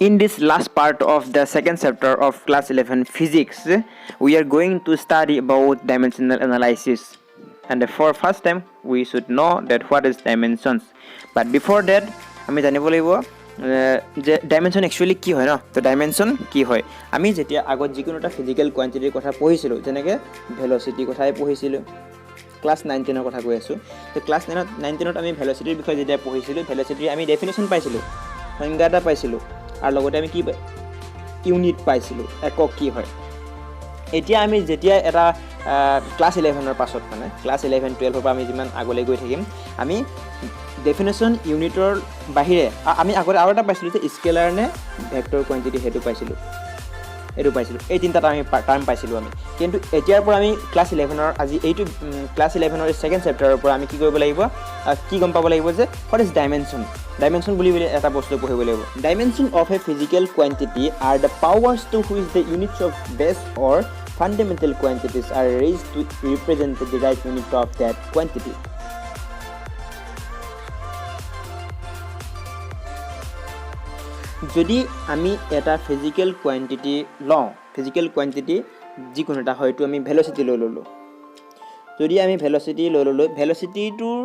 In this last part of the second chapter of class 11 physics, we are going to study about dimensional analysis. And for first time, we should know that what is dimensions. But before that, আমি জানিব লাগিব যে dimension actually কি হয় ন। তো dimension কি হয়? আমি যেতিয়া আগত যিকোনো এটা ফিজিকেল কোৱান্টিটিৰ কথা পঢ়িছিলোঁ, যেনেকৈ ভেলচিটিৰ কথাই পঢ়িছিলোঁ, ক্লাছ নাইন টেনৰ কথা কৈ আছোঁ। তো ক্লাছ নাইন টেনত আমি ভেলচিটিৰ বিষয়ে যেতিয়া পঢ়িছিলোঁ, ভেলচিটিৰ আমি ডেফিনেশ্যন পাইছিলোঁ, সংজ্ঞা এটা পাইছিলোঁ আৰু লগতে আমি কি ইউনিট পাইছিলোঁ, একক কি হয়। এতিয়া আমি যেতিয়া এটা ক্লাছ ইলেভেনৰ পাছত, মানে ক্লাছ ইলেভেন টুৱেলভৰ পৰা আমি যিমান আগলৈ গৈ থাকিম, আমি ডেফিনেশ্যন ইউনিটৰ বাহিৰে আমি আগতে আৰু এটা পাইছিলোঁ যে স্কেলাৰ নে ভেক্টৰ কোৱান্টিটি, সেইটো পাইছিলোঁ, এইটো পাইছিলোঁ। এই তিনিটা আমি টাৰ্ম পাইছিলোঁ আমি। কিন্তু এতিয়াৰ পৰা আমি ক্লাছ ইলেভেনৰ আজি এইটো ক্লাছ ইলেভেনৰ ছেকেণ্ড চেপ্টাৰৰ পৰা আমি কি কৰিব লাগিব, কি গম পাব লাগিব যে what is dimension. Dimension বুলি এটা বস্তু পঢ়িব লাগিব। Dimension of a physical quantity are the powers to which the units of base or fundamental quantities are raised to represent the derived unit of that quantity. যদি আমি এটা physical quantity লওঁ, physical quantity যিকোনো এটা, হয়তো আমি velocity লৈ ল'লোঁ। যদি আমি ভেলচিটি লৈ ল'লোঁ, ভেলচিটিটোৰ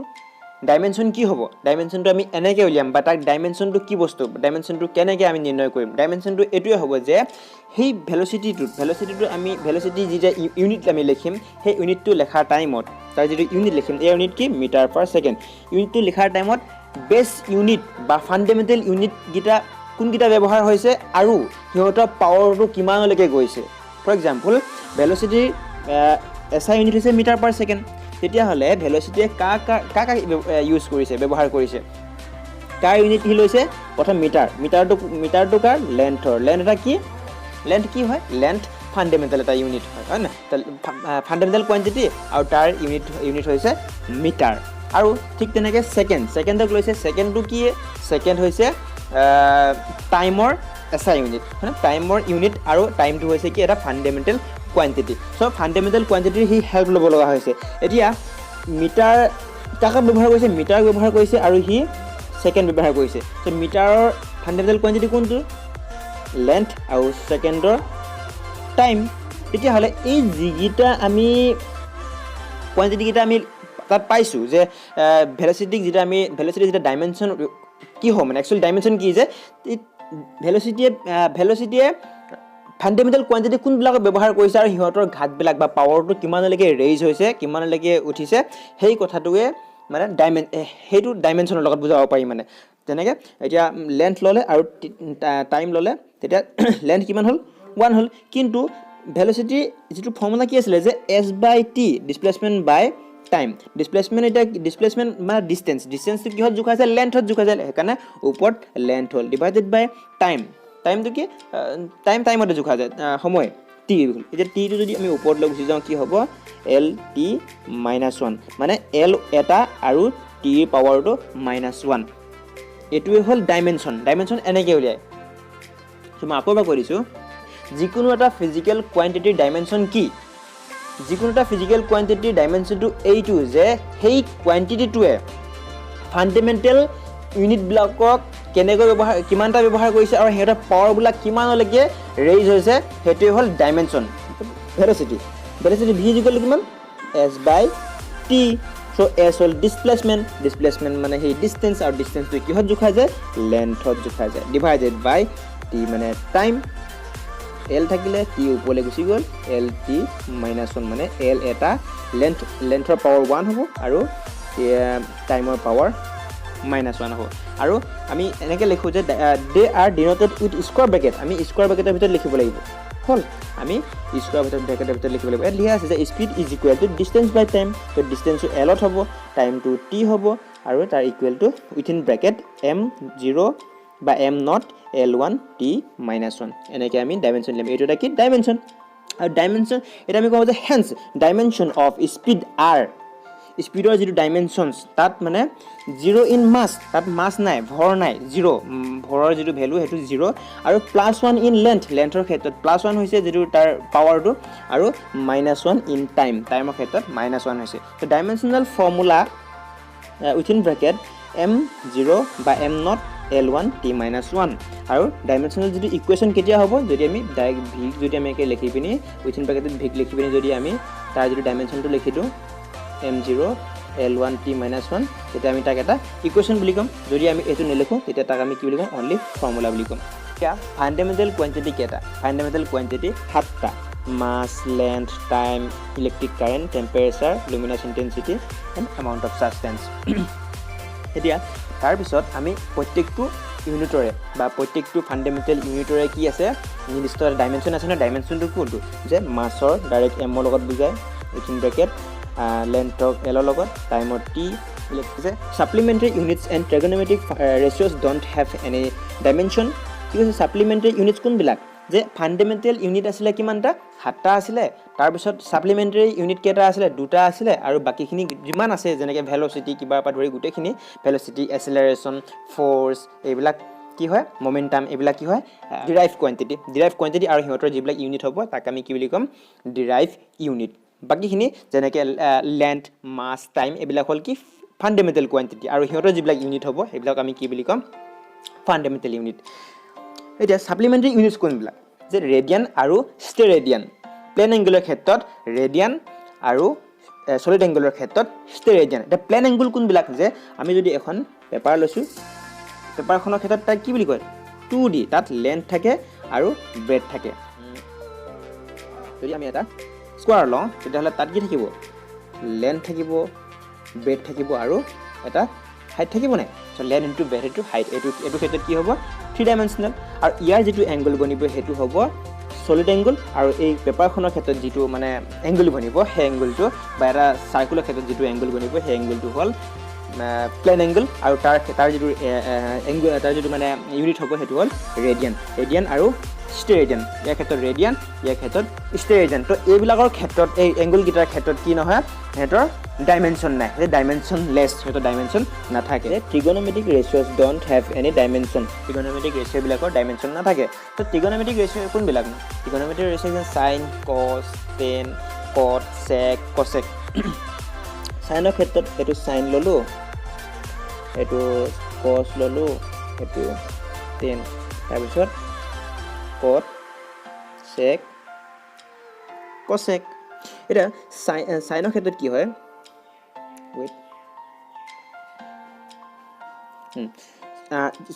ডাইমেনশ্যন কি হ'ব? ডাইমেনশ্যনটো আমি এনেকৈ উলিয়াম বা তাক ডাইমেনশ্যনটো কি বস্তু, ডাইমেনশ্যনটো কেনেকৈ আমি নিৰ্ণয় কৰিম? ডাইমেনশ্যনটো এইটোৱে হ'ব যে সেই ভেলচিটিটো আমি ভেলচিটি যেতিয়া ইউনিট আমি লিখিম, সেই ইউনিটটো লেখাৰ টাইমত তাৰ যিটো ইউনিট লিখিম, এই ইউনিট কি মিটাৰ পাৰ ছেকেণ্ড। ইউনিটটো লিখাৰ টাইমত বেছ ইউনিট বা ফাণ্ডামেণ্টেল ইউনিটকেইটা কোনকেইটা ব্যৱহাৰ হৈছে আৰু সিহঁতৰ পাৱাৰটো কিমানলৈকে গৈছে। ফৰ এক্সাম্পল, ভেলচিটিৰ এছ I unit হৈছে মিটাৰ পাৰ ছেকেণ্ড। তেতিয়াহ'লে ভেলচিটিয়ে কাক কাক কাক ইউজ কৰিছে, ব্যৱহাৰ কৰিছে, কাৰ ইউনিট সি লৈছে? প্ৰথম মিটাৰ, মিটাৰটো কাৰ? লেন্থৰ। লেন্থ এটা কি? লেন্থ কি হয়? লেন্থ ফাণ্ডামেণ্টেল এটা ইউনিট হয়, হয় নহয়? ফাণ্ডামেণ্টেল কোৱান্টিটি আৰু তাৰ ইউনিট হৈছে মিটাৰ। আৰু ঠিক তেনেকৈ ছেকেণ্ড, ছেকেণ্ডক লৈছে। ছেকেণ্ডটো কি? ছেকেণ্ড হৈছে টাইমৰ এছ I unit, হয়নে? টাইমৰ ইউনিট আৰু টাইমটো হৈছে কি এটা ফাণ্ডামেণ্টেল কোৱান্টিটি। চ' ফাণ্ডামেণ্টেল কোৱান্টিটিৰ সি হেল্প ল'ব লগা হৈছে। এতিয়া মিটাৰ কাক ব্যৱহাৰ কৰিছে? মিটাৰ ব্যৱহাৰ কৰিছে আৰু সি ছেকেণ্ড ব্যৱহাৰ কৰিছে। চ' মিটাৰৰ ফাণ্ডামেণ্টেল কোৱান্টিটি কোনটো? লেন্থ আৰু ছেকেণ্ডৰ টাইম। তেতিয়াহ'লে এই যিকেইটা আমি কোৱান্টিটিকেইটা আমি তাত পাইছোঁ যে ভেলচিটিক যেতিয়া আমি ভেলচিটি যেতিয়া ডাইমেনশ্যন কি হ'ব, মানে একচুৱেলি ডাইমেনশ্যন কি যে ভেলচিটিয়ে ফাণ্ডামেণ্টেল কোৱান্টিটি কোনবিলাকত ব্যৱহাৰ কৰিছে আৰু সিহঁতৰ ঘাতবিলাক বা পাৱাৰটো কিমানলৈকে ৰেইজ হৈছে, কিমানলৈকে উঠিছে, সেই কথাটোৱে মানে সেইটো ডাইমেনশ্যনৰ লগত বুজাব পাৰি। মানে যেনেকৈ এতিয়া লেন্থ ল'লে আৰু টাইম ল'লে, তেতিয়া লেন্থ কিমান হ'ল? ওৱান হ'ল। কিন্তু ভেলচিটি যিটো ফৰ্মুলা কি আছিলে যে S by T, displacement by time. Displacement, এতিয়া ডিছপ্লেচমেণ্ট মানে ডিষ্টেঞ্চ, ডিষ্টেঞ্চটো কিহত জোখা আছে? লেন্থত জোখা যায়, সেইকাৰণে ওপৰত লেন্থ হ'ল, ডিভাইডেড বাই টাইম। টাইমটো কি? টাইম টাইমতে জোখা যায়, সময় টি হ'ল। এতিয়া টিটো যদি আমি ওপৰত লৈ গুচি যাওঁ, কি হ'ব? এল টি মাইনাছ ওৱান, মানে এল এটা আৰু টিৰ পাৱাৰটো মাইনাছ ওৱান। এইটোৱে হ'ল ডাইমেনশ্যন। ডাইমেনশ্যন এনেকৈ উলিয়ায়। চ' মই আকৌ এবাৰ কৈ দিছোঁ, যিকোনো এটা ফিজিকেল কোৱান্টিটিৰ ডাইমেনশ্যন কি? যিকোনো এটা ফিজিকেল কোৱান্টিটিৰ ডাইমেনশ্যনটো এইটো যে সেই কোৱান্টিটিটোৱে ফাণ্ডামেণ্টেল ইউনিটবিলাকক কেনেকৈ ব্যৱহাৰ, কিমানটা ব্যৱহাৰ কৰিছে আৰু সিহঁতৰ পাৱাৰবিলাক কিমানলৈকে ৰেইজ হৈছে, সেইটোৱে হ'ল dimension. Velocity V is equal কিমান? S by T. So S হ'ল ডিছপ্লেচমেণ্ট, ডিছপ্লেচমেণ্ট মানে সেই ডিষ্টেঞ্চ, আৰু ডিষ্টেঞ্চটো কিহত জোখা যায়? লেন্থত জোখা যায়। ডিভাইডেড বাই টি মানে টাইম। এল থাকিলে টি ওপৰলৈ গুচি গ'ল, এল টি মাইনাছ ওৱান, মানে এল এটা লেন্থৰ পাৱাৰ ওৱান হ'ব আৰু টাইমৰ পাৱাৰ মাইনাছ ওৱান হ'ব। আৰু আমি এনেকৈ লিখোঁ যে they are denoted with square bracket. আমি স্কোৱাৰ ব্ৰেকেটৰ ভিতৰত লিখিব লাগিব। হ'ল, আমি স্কোৱাৰ ব্ৰেকেটৰ ভিতৰত লিখিব লাগিব। ইয়াত লিখা আছে যে speed is equal to distance by time. তো ডিষ্টেঞ্চটো এলত হ'ব, টাইমটো টি হ'ব আৰু তাৰ equal to within bracket M zero বা M naught L one T minus one. এনেকৈ আমি ডাইমেনশ্যন লিখিম। এইটো এটা কি ডাইমেনশ্যন। আৰু ডাইমেনশ্যন এতিয়া আমি কওঁ যে hence dimension of speed are, স্পীডৰ যিটো ডাইমেনশ্যনছ তাত মানে জিৰ' ইন মাছ, তাত মাছ নাই, ভৰ নাই, জিৰ', ভৰৰ যিটো ভেলু সেইটো জিৰ', আৰু প্লাছ ওৱান ইন লেন্থ, লেন্থৰ ক্ষেত্ৰত প্লাছ ওৱান হৈছে যিটো তাৰ পাৱাৰটো, আৰু মাইনাছ ওৱান ইন টাইম, টাইমৰ ক্ষেত্ৰত মাইনাছ ওৱান হৈছে। ত' dimensional formula within bracket M zero বা M not L one T minus one. আৰু ডাইমেনশ্যনেল যিটো ইকুৱেশ্যন কেতিয়া হ'ব, যদি আমি ডাইৰেক্ট ভিক যদি আমি একে লিখি পিনি উইথিন ব্ৰেকেটত ভিক লিখি পিনি যদি আমি তাৰ যিটো ডাইমেনশ্যনটো লিখি দিওঁ M zero L one T minus one, তেতিয়া আমি তাক এটা ইকুৱেশ্যন বুলি ক'ম। যদি আমি এইটো নিলিখোঁ তেতিয়া তাক আমি কি বুলি ক'ম, অনলি ফৰ্মুলা বুলি ক'ম। এতিয়া ফাণ্ডামেণ্টেল কোৱাণ্টিটি কেইটা? ফাণ্ডামেণ্টেল কোৱাণ্টিটি 7টা, mass, length, time, electric current, temperature, luminous intensity and amount of substance. এতিয়া তাৰপিছত আমি প্ৰত্যেকটো ইউনিটৰে বা প্ৰত্যেকটো ফাণ্ডামেণ্টেল ইউনিটৰে কি আছে, নিৰ্দিষ্ট এটা ডাইমেনশ্যন আছে নহয়। ডাইমেনশ্যনটো কোনটো, যে মাছৰ ডাইৰেক্ট এমৰ লগত বুজায় উইথিন ব্ৰেকেট, লেন্থক এলৰ লগত, টাইমৰ টি। যে supplementary units and trigonometric ratios don't have any dimension. কি কৈছে, ছাপ্লিমেণ্টেৰী ইউনিটছ কোনবিলাক, যে ফাণ্ডামেণ্টেল ইউনিট আছিলে কিমানটা, 7টা আছিলে। তাৰপিছত ছাপ্লিমেণ্টেৰী ইউনিট কেইটা আছিলে, 2টা আছিলে। আৰু বাকীখিনি যিমান আছে যেনেকৈ ভেলচিটি কিবাৰ পৰা ধৰি গোটেইখিনি, ভেলচিটি, এচেলাৰেশ্যন, ফ'ৰ্চ, এইবিলাক কি হয়, মমেণ্টাম, এইবিলাক কি হয়, ডিৰাইভ কোৱাণ্টিটি। ডিৰাইভ কোৱাণ্টিটি আৰু সিহঁতৰ যিবিলাক ইউনিট হ'ব তাক আমি কি বুলি ক'ম, ডিৰাইভ ইউনিট। বাকীখিনি যেনেকৈ লেন্থ, মাছ, টাইম, এইবিলাক হ'ল কি ফাণ্ডামেণ্টেল কোৱাণ্টিটি আৰু সিহঁতৰ যিবিলাক ইউনিট হ'ব সেইবিলাক আমি কি বুলি ক'ম, ফাণ্ডামেণ্টেল ইউনিট। এতিয়া ছাপ্লিমেণ্টেৰী ইউনিটছ কোনবিলাক, যে ৰেডিয়ান আৰু ষ্টেৰেডিয়ান। প্লেন এংগুলৰ ক্ষেত্ৰত ৰেডিয়ান আৰু চলিড এংগুলৰ ক্ষেত্ৰত ষ্টেৰেডিয়ান। এতিয়া প্লেন এংগুল কোনবিলাক, যে আমি যদি এখন পেপাৰ লৈছোঁ, পেপাৰখনৰ ক্ষেত্ৰত তাক কি বুলি কয়, 2D, তাত লেন্থ থাকে আৰু ব্ৰেড থাকে। যদি আমি এটা স্কোৱাৰ লওঁ তেতিয়াহ'লে তাত কি থাকিব, লেন্থ থাকিব, ব্ৰেড থাকিব আৰু এটা হাইট থাকিব নাই। So length into breadth into height, এইটো ক্ষেত্ৰত কি হ'ব, 3 ডাইমেনশ্যনেল। আৰু ইয়াৰ যিটো এংগুল বনিব সেইটো হ'ব চলিড এংগুল। আৰু এই পেপাৰখনৰ ক্ষেত্ৰত যিটো মানে এংগুল বনিব সেই এংগুলটো, বা এটা চাৰ্কুলৰ ক্ষেত্ৰত যিটো এংগুল বনিব সেই এংগুলটো হ'ল প্লেন এংগুল। আৰু তাৰ যিটো এংগুল, তাৰ যিটো মানে ইউনিট হ'ব সেইটো হ'ল ৰেডিয়ান। ৰেডিয়ান আৰু ষ্টেৰেডিয়ান, ইয়াৰ ক্ষেত্ৰত ৰেডিয়ান, ইয়াৰ ক্ষেত্ৰত ষ্টেৰেডিয়ান। তো এইবিলাকৰ ক্ষেত্ৰত, এই এংগুলকেইটাৰ ক্ষেত্ৰত কি নহয়, সিহঁতৰ ডাইমেনশ্যন নাই, সেই ডাইমেনশ্যন লেছ, সিহঁতৰ ডাইমেনশ্যন নাথাকে। Trigonometric ratios don't have any dimension. Trigonometric ৰেচিঅ'বিলাকৰ dimension নাথাকে। তো ট্ৰিগনমেট্ৰিক ৰেচিঅ' কোনবিলাক, trigonometric ratio sine, cos, tan, cot, sec, cosec. চাইনৰ ক্ষেত্ৰত এইটো চাইন ল'লোঁ, এইটো কছ ল'লোঁ, এইটো টেন, তাৰপিছত কট, চেক, কচেক। এতিয়া চাইনৰ ক্ষেত্ৰত কি হয়, ৱেইট,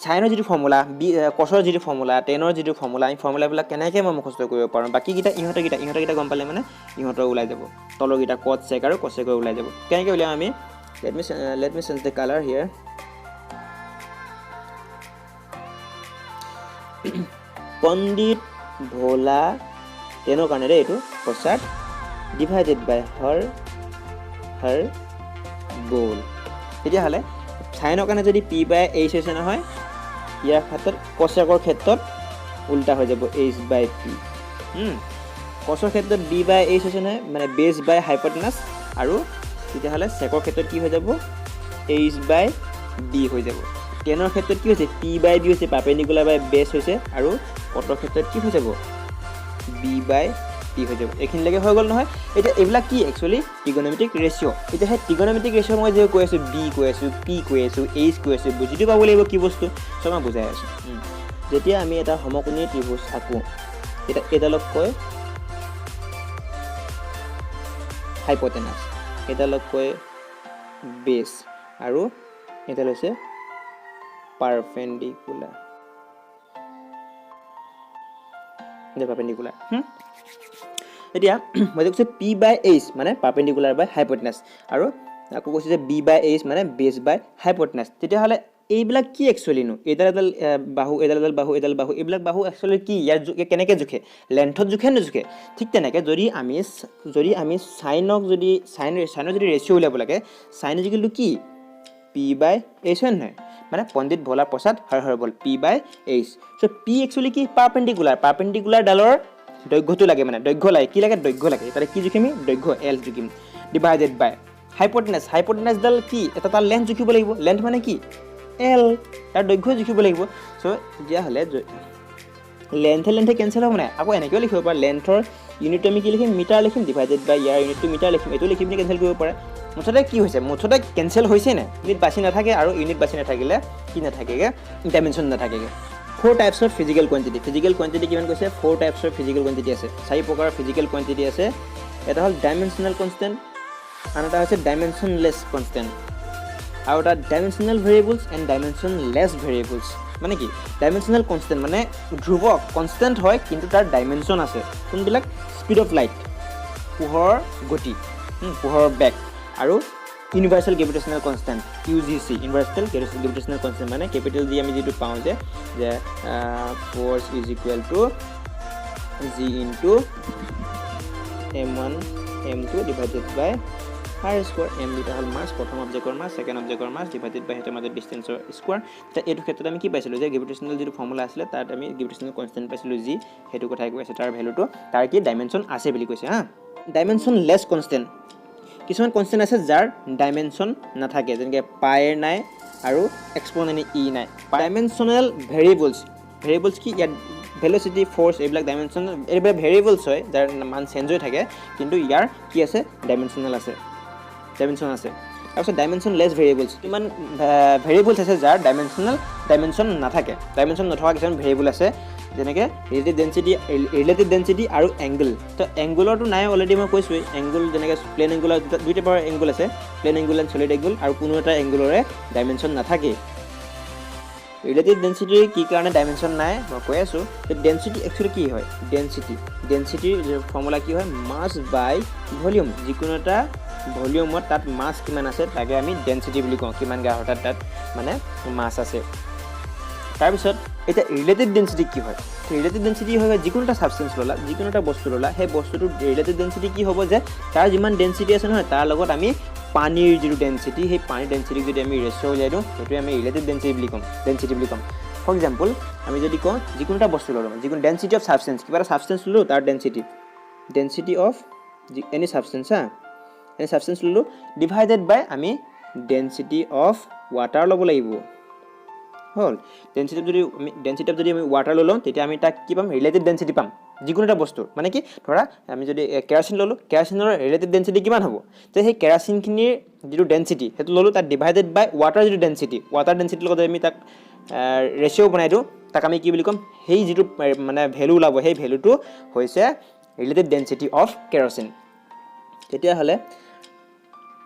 চাইনৰ যিটো ফৰ্মুলা, বি কছৰ যিটো ফৰ্মুলা, টেনৰ যিটো ফৰ্মুলা, আমি ফৰ্মুলাবিলাক কেনেকৈ মই মুখস্থ কৰিব পাৰোঁ। বাকীকেইটা ইহঁতৰকেইটা গম পালে মানে ইহঁতৰ ওলাই যাব, তলৰকেইটা কট, চেক আৰু কচেকৰ ওলাই যাব। কেনেকৈ উলিয়াম আমি, let me change the colour here. Pandit Bhola টেনৰ কাৰণে দেই, এইটো প্ৰসাদ ডিভাইডেড বাই হৰ হৰ গ'ল। তেতিয়াহ'লে চাইনৰ কাৰণে যদি পি বাই এইচ হৈছে নহয়, ইয়াৰ ক্ষেত্ৰত কচেকৰ ক্ষেত্ৰত উল্টা হৈ যাব, এইচ বাই পি। কচৰ ক্ষেত্ৰত বি বাই এইচ হৈছে নহয়, মানে বেছ বাই হাইপটেনাছ। আৰু তেতিয়াহ'লে চেকৰ ক্ষেত্ৰত কি হৈ যাব, এইচ বাই বি হৈ যাব। টেনৰ ক্ষেত্ৰত কি হৈছে, পি বাই বি হৈছে, পাৰ্পেণ্ডিকুলাৰ বাই বেছ হৈছে। আৰু কটৰ ক্ষেত্ৰত কি হৈ যাব, বি বাই পি হৈ যাব। এইখিনিলৈকে হৈ গ'ল নহয়। এতিয়া এইবিলাক কি একচুৱেলি ট্ৰিগনমেট্ৰিক ৰেচিঅ'। এতিয়া সেই ট্ৰিগনমেট্ৰিক ৰেচিঅ' মই যে কৈ আছোঁ, বি কৈ আছোঁ, পি কৈ আছোঁ, এইচ কৈ আছোঁ, বুজিটো পাব লাগিব কি বস্তু, চ' মই বুজাই আছোঁ। যেতিয়া আমি এটা সমকোণী ত্ৰিভুজ আঁকো, তেতিয়া এইডালক কয় হাইপটেনাছ, এইডালক কয় বেছ, আৰু এইডাল হৈছে পাৰপেণ্ডিকুলাৰ। পাৰপেণ্ডিকুলাৰ। এতিয়া মই যে কৈছোঁ পি বাই এইচ মানে পাৰপেণ্ডিকুলাৰ বাই হাইপটেনাছ, আৰু আকৌ কৈছোঁ যে বি বাই এইচ মানে বেছ বাই হাইপটেনাছ। তেতিয়াহ'লে এইবিলাক কি একচুৱেলিনো, এইডাল এডাল বাহু, এইডাল এডাল বাহু, এইডাল বাহু, এইবিলাক বাহু একচুৱেলি কি, ইয়াৰ কেনেকৈ জোখে, লেন্থত জোখে নোজোখে? ঠিক তেনেকৈ যদি আমি চাইনক যদি চাইনৰ যদি ৰেচিঅ' উলিয়াব লাগে, চাইন ইজিকেলটো কি, পি বাই এইচ হয় নহয়, মানে পণ্ডিত ভোলা প্ৰসাদ হৰ হৰ বল, P by H. So P actually কি, পাৰপেণ্ডিকুলাৰ, পাৰপেণ্ডিকুলাৰ ডালৰ দৈৰ্ঘ্যটো লাগে, মানে দৈৰ্ঘ্য লাগে, কি লাগে, দৈৰ্ঘ্য লাগে। তাতে কি জুখিম, দৈৰ্ঘ্য এল জুখিম, ডিভাইডেড বাই হাইপটেনাছ। হাইপটেনাছডাল কি, এটা তাৰ লেন্থ জুখিব লাগিব, লেন্থ মানে কি, এল, তাৰ দৈৰ্ঘ্য জুখিব লাগিব। চ' তেতিয়াহ'লে লেন্থে লেন্থে কেঞ্চেল হ'ব নাই, আকৌ এনেকৈও লিখিব পাৰে, লেন্থৰ ইউনিটটো আমি কি লিখিম, মিটাৰ লিখিম, ডিভাইডেড বাই ইয়াৰ ইউনিটটো মিটাৰ লিখিম, এইটো লিখি পিনি কেঞ্চেল কৰিব পাৰে। মুঠতে কি হৈছে? মুঠতে কেঞ্চেল হৈছে নে? ইউনিট বাচি নাথাকে আৰু ইউনিট বাচি নাথাকিলে কি নাথাকেগৈ? Dimension নাথাকেগৈ। Four types of physical quantity. Physical quantity কিমান কৈছে? ফ'ৰ টাইপছৰ ফিজিকেল কোৱাণ্টিটি আছে, চাৰি প্ৰকাৰৰ ফিজিকেল কোৱাণ্টিটি আছে। এটা হ'ল ডাইমেনশ্যনেল কনষ্টেণ্ট, আন এটা হৈছে ডাইমেনশ্যনলেছ কনষ্টেণ্ট আৰু এটা dimensional variables and dimensionless variables। মানে কি? ডাইমেনশ্যনেল কনষ্টেণ্ট মানে ধ্ৰুৱক, কনষ্টেণ্ট হয় কিন্তু তাৰ ডাইমেনশ্যন আছে। কোনবিলাক? স্পীড অফ লাইট, পোহৰৰ গতি, পোহৰৰ বেগ আৰু universal gravitational constant, UGC, universal gravitational constant মানে কেপিটেল জি। আমি যিটো পাওঁ যে force is equal to G into m one m two divided by r square। M দুটা হ'ল মাছ, প্ৰথম অবজেক্টৰ মাছ, ছেকেণ্ড অবজেক্টৰ মাছ, ডিভাইডেড বাই সিহঁতৰ মাজত ডিষ্টেঞ্চৰ স্কোৱাৰ। তেতিয়া এইটো ক্ষেত্ৰত আমি কি পাইছিলোঁ যে গ্ৰেভিটেশ্যনেল যিটো ফৰ্মুলা আছিলে, তাত আমি গ্ৰেভিটেশ্যনেল কনষ্টেণ্ট পাইছিলোঁ জি। সেইটো কথাই কৈ আছে, তাৰ ভেলুটো, তাৰ কি ডাইমেনশ্যন আছে বুলি কৈছে। হা, ডাইমেনশ্যন লেছ কনষ্টেণ্ট। কিছুমান কনষ্টেণ্ট আছে যাৰ ডাইমেনশ্যন নাথাকে, যেনেকৈ পাইৰ নাই আৰু এক্সপনেণ্ট ই নাই। Dimensional variables. ভেৰিয়েবলছ কি? ইয়াত ভেলচিটি, ফ'ৰ্চ, এইবিলাক ডাইমেনশ্যন, এইবিলাক ভেৰিয়েবলছ হয় যাৰ মান চেঞ্জ হৈ থাকে, কিন্তু ইয়াৰ কি আছে? ডাইমেনশ্যনেল আছে, ডাইমেনশ্যন আছে। তাৰপিছত ডাইমেনশ্যন লেছ ভেৰিয়েবলছ। কিমান ভেৰিয়েবলছ আছে যাৰ ডাইমেনশ্যন নাথাকে? ডাইমেনশ্যন নথকা কিছুমান ভেৰিয়েবল আছে, যেনেকৈ ৰিলেটিভ ডেঞ্চিটি, ৰিলেটিভ ডেঞ্চিটি আৰু এংগল। তো এংগুলৰটো নাই, অলৰেডি মই কৈছোঁৱেই। এংগুল যেনেকৈ প্লেন এংগুলৰ দুই টাইপৰ এংগুল আছে, plane angle and solid angle, আৰু কোনো এটা এংগুলৰে ডাইমেনশ্যন নাথাকেই। ৰিলেটিভ ডেঞ্চিটিৰ কি কাৰণে ডাইমেনশ্যন নাই, মই কৈ আছোঁ। ডেঞ্চিটি একচুৱেলি কি হয়? ডেঞ্চিটিৰ ফৰ্মুলা কি হয়? মাছ বাই ভলিউম। যিকোনো এটা ভলিউমত তাত মাছ কিমান আছে, তাকে আমি ডেঞ্চিটি বুলি কওঁ, কিমান গাঢ়তাত তাত মানে মাছ আছে। তাৰপিছত এতিয়া ৰিলেটিভ ডেঞ্চিটি কি হয়? ৰিলেটিভ ডেঞ্চিটি হয়, যিকোনো এটা ছাবষ্টেঞ্চ ল'লা, যিকোনো এটা বস্তু ল'লা, সেই বস্তুটোৰ ৰিলেটিভ ডেঞ্চিটি কি হ'ব যে তাৰ যিমান ডেঞ্চিটি আছে নহয়, তাৰ লগত আমি পানীৰ যিটো ডেঞ্চিটি, সেই পানীৰ ডেঞ্চিটিক যদি আমি ৰেচিঅ' উলিয়াই দিওঁ, সেইটোৱে আমি ৰিলেটিভ ডেঞ্চিটি বুলি ক'ম। ফৰ এক্সাম্পল, আমি যদি কওঁ, যিকোনো এটা বস্তু ল'লোঁ, যিকোনো ডেঞ্চিটি অফ ছাবষ্টেঞ্চ, কিবা এটা ছাবষ্টেঞ্চ ল'লোঁ, তাৰ density of any substance, হা, এনি ছাবষ্টেঞ্চ ল'লোঁ, ডিভাইডেড বাই আমি ডেঞ্চিটি অফ ৱাটাৰ ল'ব লাগিব। হ'ল, ডেঞ্চিটি যদি আমি ৱাটাৰ লৈ লওঁ, তেতিয়া আমি তাক কি পাম? ৰিলেটিভ ডেঞ্চিটি পাম যিকোনো এটা বস্তুৰ। মানে কি, ধৰা আমি যদি কেৰাচিন ল'লোঁ, কেৰাচিনৰ ৰিলেটিভ ডেঞ্চিটি কিমান হ'ব যে সেই কেৰাচিনখিনিৰ যিটো ডেঞ্চিটি সেইটো ল'লোঁ, তাত ডিভাইডেড বাই ৱাটাৰ যিটো ডেঞ্চিটি, ৱাটাৰ ডেঞ্চিটিৰ লগত যদি আমি তাক ৰেচিঅ' বনাই দিওঁ, তাক আমি কি বুলি ক'ম? সেই যিটো মানে ভেলু ওলাব, সেই ভেলুটো হৈছে ৰিলেটিভ ডেঞ্চিটি অফ কেৰচিন। তেতিয়াহ'লে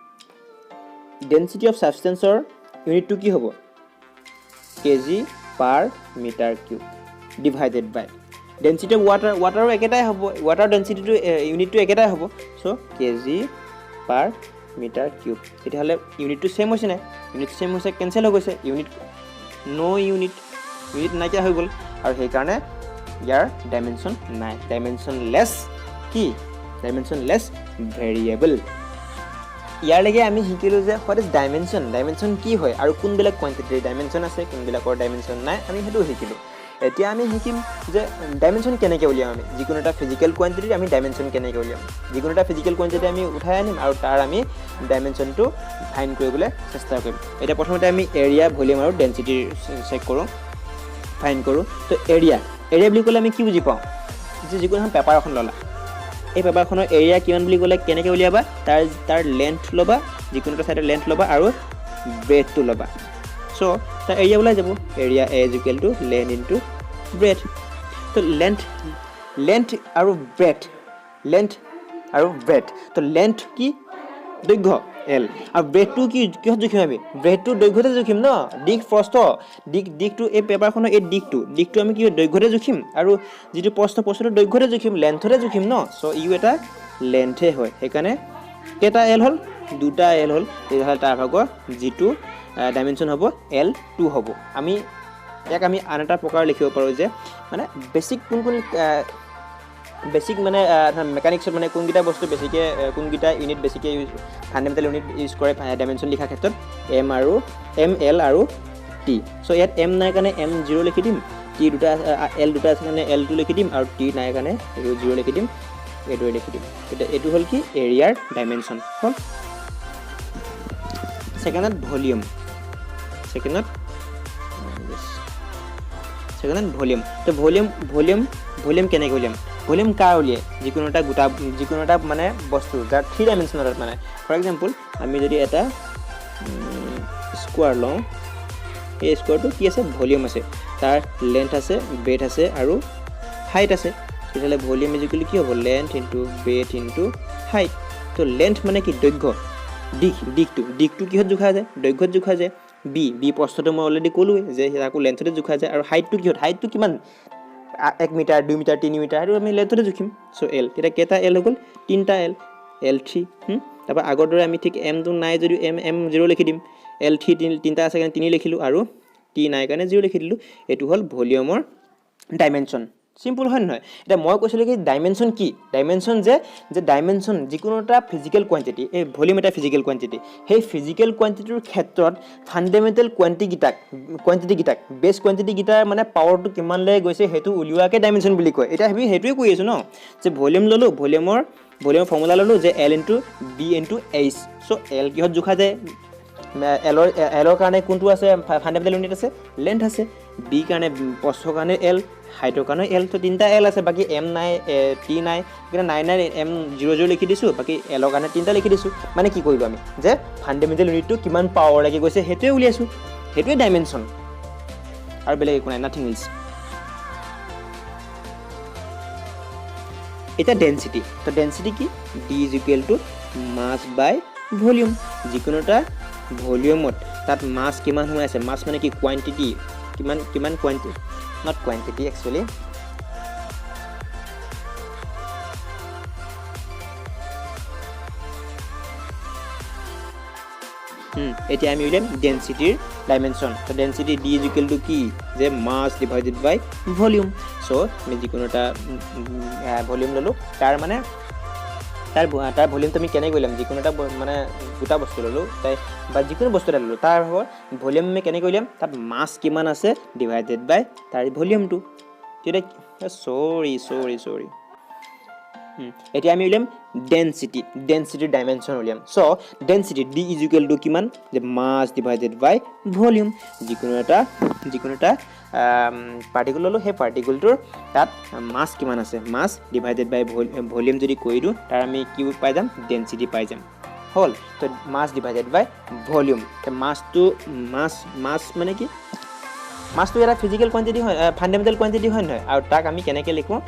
ডেঞ্চিটি অফ ছাবষ্টেঞ্চৰ ইউনিটটো কি হ'ব? Kg per meter cube divided by density of water। ৱাটাৰো একেটাই হ'ব, ৱাটাৰ ডেঞ্চিটিটো ইউনিটটো একেটাই হ'ব, so kg per meter cube। তেতিয়াহ'লে ইউনিটটো ছেইম হৈছে নাই? ইউনিট ছেইম হৈছে, কেঞ্চেল হৈ গৈছে। ইউনিট ন' ইউনিট, ইউনিট নাইকিয়া হৈ গ'ল আৰু সেইকাৰণে ইয়াৰ ডাইমেনশ্যন নাই। ডাইমেনশ্যন লেছ কি? Dimension less variable. ইয়াৰলৈকে আমি শিকিলোঁ যে what is dimension, dimension কি হয় আৰু কোনবিলাক কোৱাণ্টিটিৰ ডাইমেনশ্যন আছে, কোনবিলাকৰ ডাইমেনশ্যন নাই, আমি সেইটো শিকিলোঁ। এতিয়া আমি শিকিম যে ডাইমেনশ্যন কেনেকৈ উলিয়াম আমি। যিকোনো এটা ফিজিকেল কোৱাণ্টিটিৰ আমি ডাইমেনশ্যন কেনেকৈ উলিয়াম? যিকোনো এটা ফিজিকেল কোৱাণ্টিটি আমি উঠাই আনিম আৰু তাৰ আমি ডাইমেনশ্যনটো ফাইণ্ড কৰিবলৈ চেষ্টা কৰিম। এতিয়া প্ৰথমতে আমি এৰিয়া, ভলিউম আৰু ডেঞ্চিটিৰ চেক কৰোঁ, ফাইণ্ড কৰোঁ। তো এৰিয়া, এৰিয়া বুলি ক'লে আমি কি বুজি পাওঁ যে যিকোনো এখন পেপাৰ এখন ল'লা, এই পেপাৰখনৰ এৰিয়া কিমান বুলি ক'লে কেনেকৈ উলিয়াবা? তাৰ লেন্থ ল'বা, যিকোনো এটা ছাইডৰ লেন্থ ল'বা আৰু ব্ৰেথটো ল'বা। চ' তাৰ এৰিয়া ওলাই যাব, area A is equal to length into breadth। তো লেন্থ আৰু ব্ৰেথ, লেন্থ আৰু ব্ৰেথ। তো লেন্থ কি? দৈৰ্ঘ্য এল। আৰু ব্ৰেথটো কি? কিহত জুখিম আমি ব্ৰেথটো? দৈৰ্ঘ্যতে জুখিম ন? দীঘ প্ৰস্থ, দীঘটো এই পেপাৰখনৰ এই দীঘটো আমি কি দৈৰ্ঘ্যতে জুখিম আৰু যিটো প্ৰস্থ, প্ৰস্থটো দৈৰ্ঘ্যতে জুখিম, লেন্থতে জুখিম ন? চ' ইও এটা লেন্থে হয়। সেইকাৰণে কেইটা এল হ'ল? দুটা এল হ'ল। তেতিয়াহ'লে তাৰ ভাগৰ যিটো ডাইমেনশ্যন হ'ব, এল টু হ'ব। আমি ইয়াক আমি আন এটা প্ৰকাৰ লিখিব পাৰোঁ যে মানে বেছিক কোন কোন বেছিক মানে মেকানিক্সত মানে কোনকেইটা বস্তু বেছিকৈ, কোনকেইটা ইউনিট বেছিকৈ ইউজ, ফাণ্ডামেণ্টেল ইউনিট ইউজ কৰে ডাইমেনশ্যন লিখাৰ ক্ষেত্ৰত? এম আৰু এম, এল আৰু টি। চ' ইয়াত এম নাই কাৰণে এম জিৰ' লিখি দিম, টি দুটা, এল দুটা আছে কাৰণে এল টু লিখি দিম আৰু টি নাই কাৰণে এইটো জিৰ' লিখি দিম, এইটোৱে লিখি দিম। তেতিয়া এইটো হ'ল কি? এৰিয়াৰ ডাইমেনশ্যন হ'ল। ছেকেণ্ডত ভলিউম, ছেকেণ্ডত ভলিউম। তো ভলিউম কেনেকৈ উলিয়াম? ভলিউম কাৰ উলিয়াই? যিকোনো এটা গোটা, যিকোনো এটা মানে বস্তু যাৰ থ্ৰী ডাইমেনশ্যনেলত, মানে ফৰ এক্সাম্পল আমি যদি এটা স্কোৱাৰ লওঁ, এই স্কোৱাৰটো কি আছে, ভলিউম আছে, তাৰ লেন্থ আছে, ব্ৰেথ আছে আৰু হাইট আছে। তেতিয়াহ'লে ভলিউম is equal কি হ'ব, length into breadth into height. তো লেন্থ মানে কি, দৈৰ্ঘ্য, দীঘ, দিশটো কিহত জোখা যায়, দৈৰ্ঘ্যত জোখা যায়। বি, বি প্ৰস্থটো মই অলৰেডি ক'লোৱেই যে তাকো লেন্থতে জোখা যায়। আৰু হাইটটো কিহত, হাইটটো কিমান, 1 মিটাৰ, 2 মিটাৰ, 3 মিটাৰ, সেইটো আমি লেন্থতে জুখিম। চ' এল, তেতিয়া কেইটা এল হৈ গ'ল, 3টা এল, এল থ্ৰী। তাৰপৰা আগৰ দৰে আমি ঠিক এমটো নাই যদিও এম এম জিৰ' লিখি দিম, এল থ্ৰী 3টা আছে কাৰণে 3 লিখিলোঁ আৰু টি নাই কাৰণে 0 লিখি দিলোঁ। এইটো হ'ল ভলিউমৰ ডাইমেনশ্যন। চিম্পল হয় নহয়? এতিয়া মই কৈছিলোঁ কি ডাইমেনশ্যন কি, ডাইমেনশ্যন যে ডাইমেনশ্যন যিকোনো এটা ফিজিকেল কোৱাণ্টিটি, এই ভলিউম এটা ফিজিকেল কোৱাণ্টিটি, সেই ফিজিকেল কোৱাণ্টিটিৰ ক্ষেত্ৰত ফাণ্ডামেণ্টেল কোৱাণ্টিটিকেইটাক বেছ কোৱাণ্টিটিকেইটাৰ মানে পাৱাৰটো কিমানলৈ গৈছে সেইটো উলিওৱাকে ডাইমেনশ্যন বুলি কয়। এতিয়া আমি সেইটোৱে কৈ আছোঁ ন, যে ভলিউম ল'লোঁ, ভলিউমৰ ফৰ্মুলা ল'লোঁ যে L into B into H. So' L কিহত জোখা যায়, এলৰ কাৰণে কোনটো আছে ফাণ্ডামেণ্টেল ইউনিট আছে, লেন্থ আছে, বি কাৰণে প্ৰস্থৰ কাৰণে এল, হাইটৰ কাৰণে এল, তো 3টা এল আছে, বাকী এম নাই, টি নাই, সেইকাৰণে 9 9 এম 0 0 লিখি দিছোঁ, বাকী এলৰ কাৰণে 3টা লিখি দিছোঁ। মানে কি কৰিলোঁ আমি, যে ফাণ্ডামেণ্টেল ইউনিটটো কিমান পাৱাৰ লাগি গৈছে সেইটোৱে উলিয়াইছোঁ, সেইটোৱে ডাইমেনশ্যন, আৰু বেলেগ একো নাই, নাথিং এলছ। এতিয়া ডেঞ্চিটি, তো ডেঞ্চিটি কি, D is equal to mass by volume. যিকোনো এটা ভলিউমত তাত মাছ কিমান সোমাই আছে, মাছ মানে কি কোৱাণ্টিটি, কিমান কিমান কোৱাণ্টি, not quantity actually, এতিয়া আমি উলিয়াম ডেঞ্চিটিৰ ডাইমেনশ্যন। তো density D is equal to কি, যে মাছ ডিভাইডেড বাই ভলিউম। চ' আমি যিকোনো এটা ভলিউম ল'লোঁ, তাৰ মানে তাৰ ভলিউমটো আমি কেনেকৈ উলিয়াম, যিকোনো এটা মানে গোটা বস্তু ল'লোঁ তাই বা যিকোনো বস্তু এটা ল'লোঁ, তাৰ ভলিউম আমি কেনেকৈ উলিয়াম, তাত মাছ কিমান আছে ডিভাইডেড বাই তাৰ ভলিউমটো। তেতিয়া চৰি চৰি চৰি এতিয়া আমি উলিয়াম ডেঞ্চিটি, ডেঞ্চিটিৰ ডাইমেনশ্যন উলিয়াম। So' density D is equal to কিমান, যে মাছ ডিভাইডেড বাই ভলিউম। যিকোনো এটা পাৰ্টিকুল ল'লোঁ, সেই পাৰ্টিকুলটোৰ তাত মাছ কিমান আছে, মাছ ডিভাইডেড বাই ভলিউম যদি কৰি দিওঁ, তাৰ আমি কি পাই যাম, ডেঞ্চিটি পাই যাম। হ'ল, তো মাছ ডিভাইডেড বাই ভলিউম। মাছটো মাছ মানে কি, মাছটো এটা ফিজিকেল কোৱাণ্টিটি হয়, ফাণ্ডামেণ্টেল কোৱাণ্টিটি হয় নহয়, আৰু তাক আমি কেনেকৈ লিখোঁ,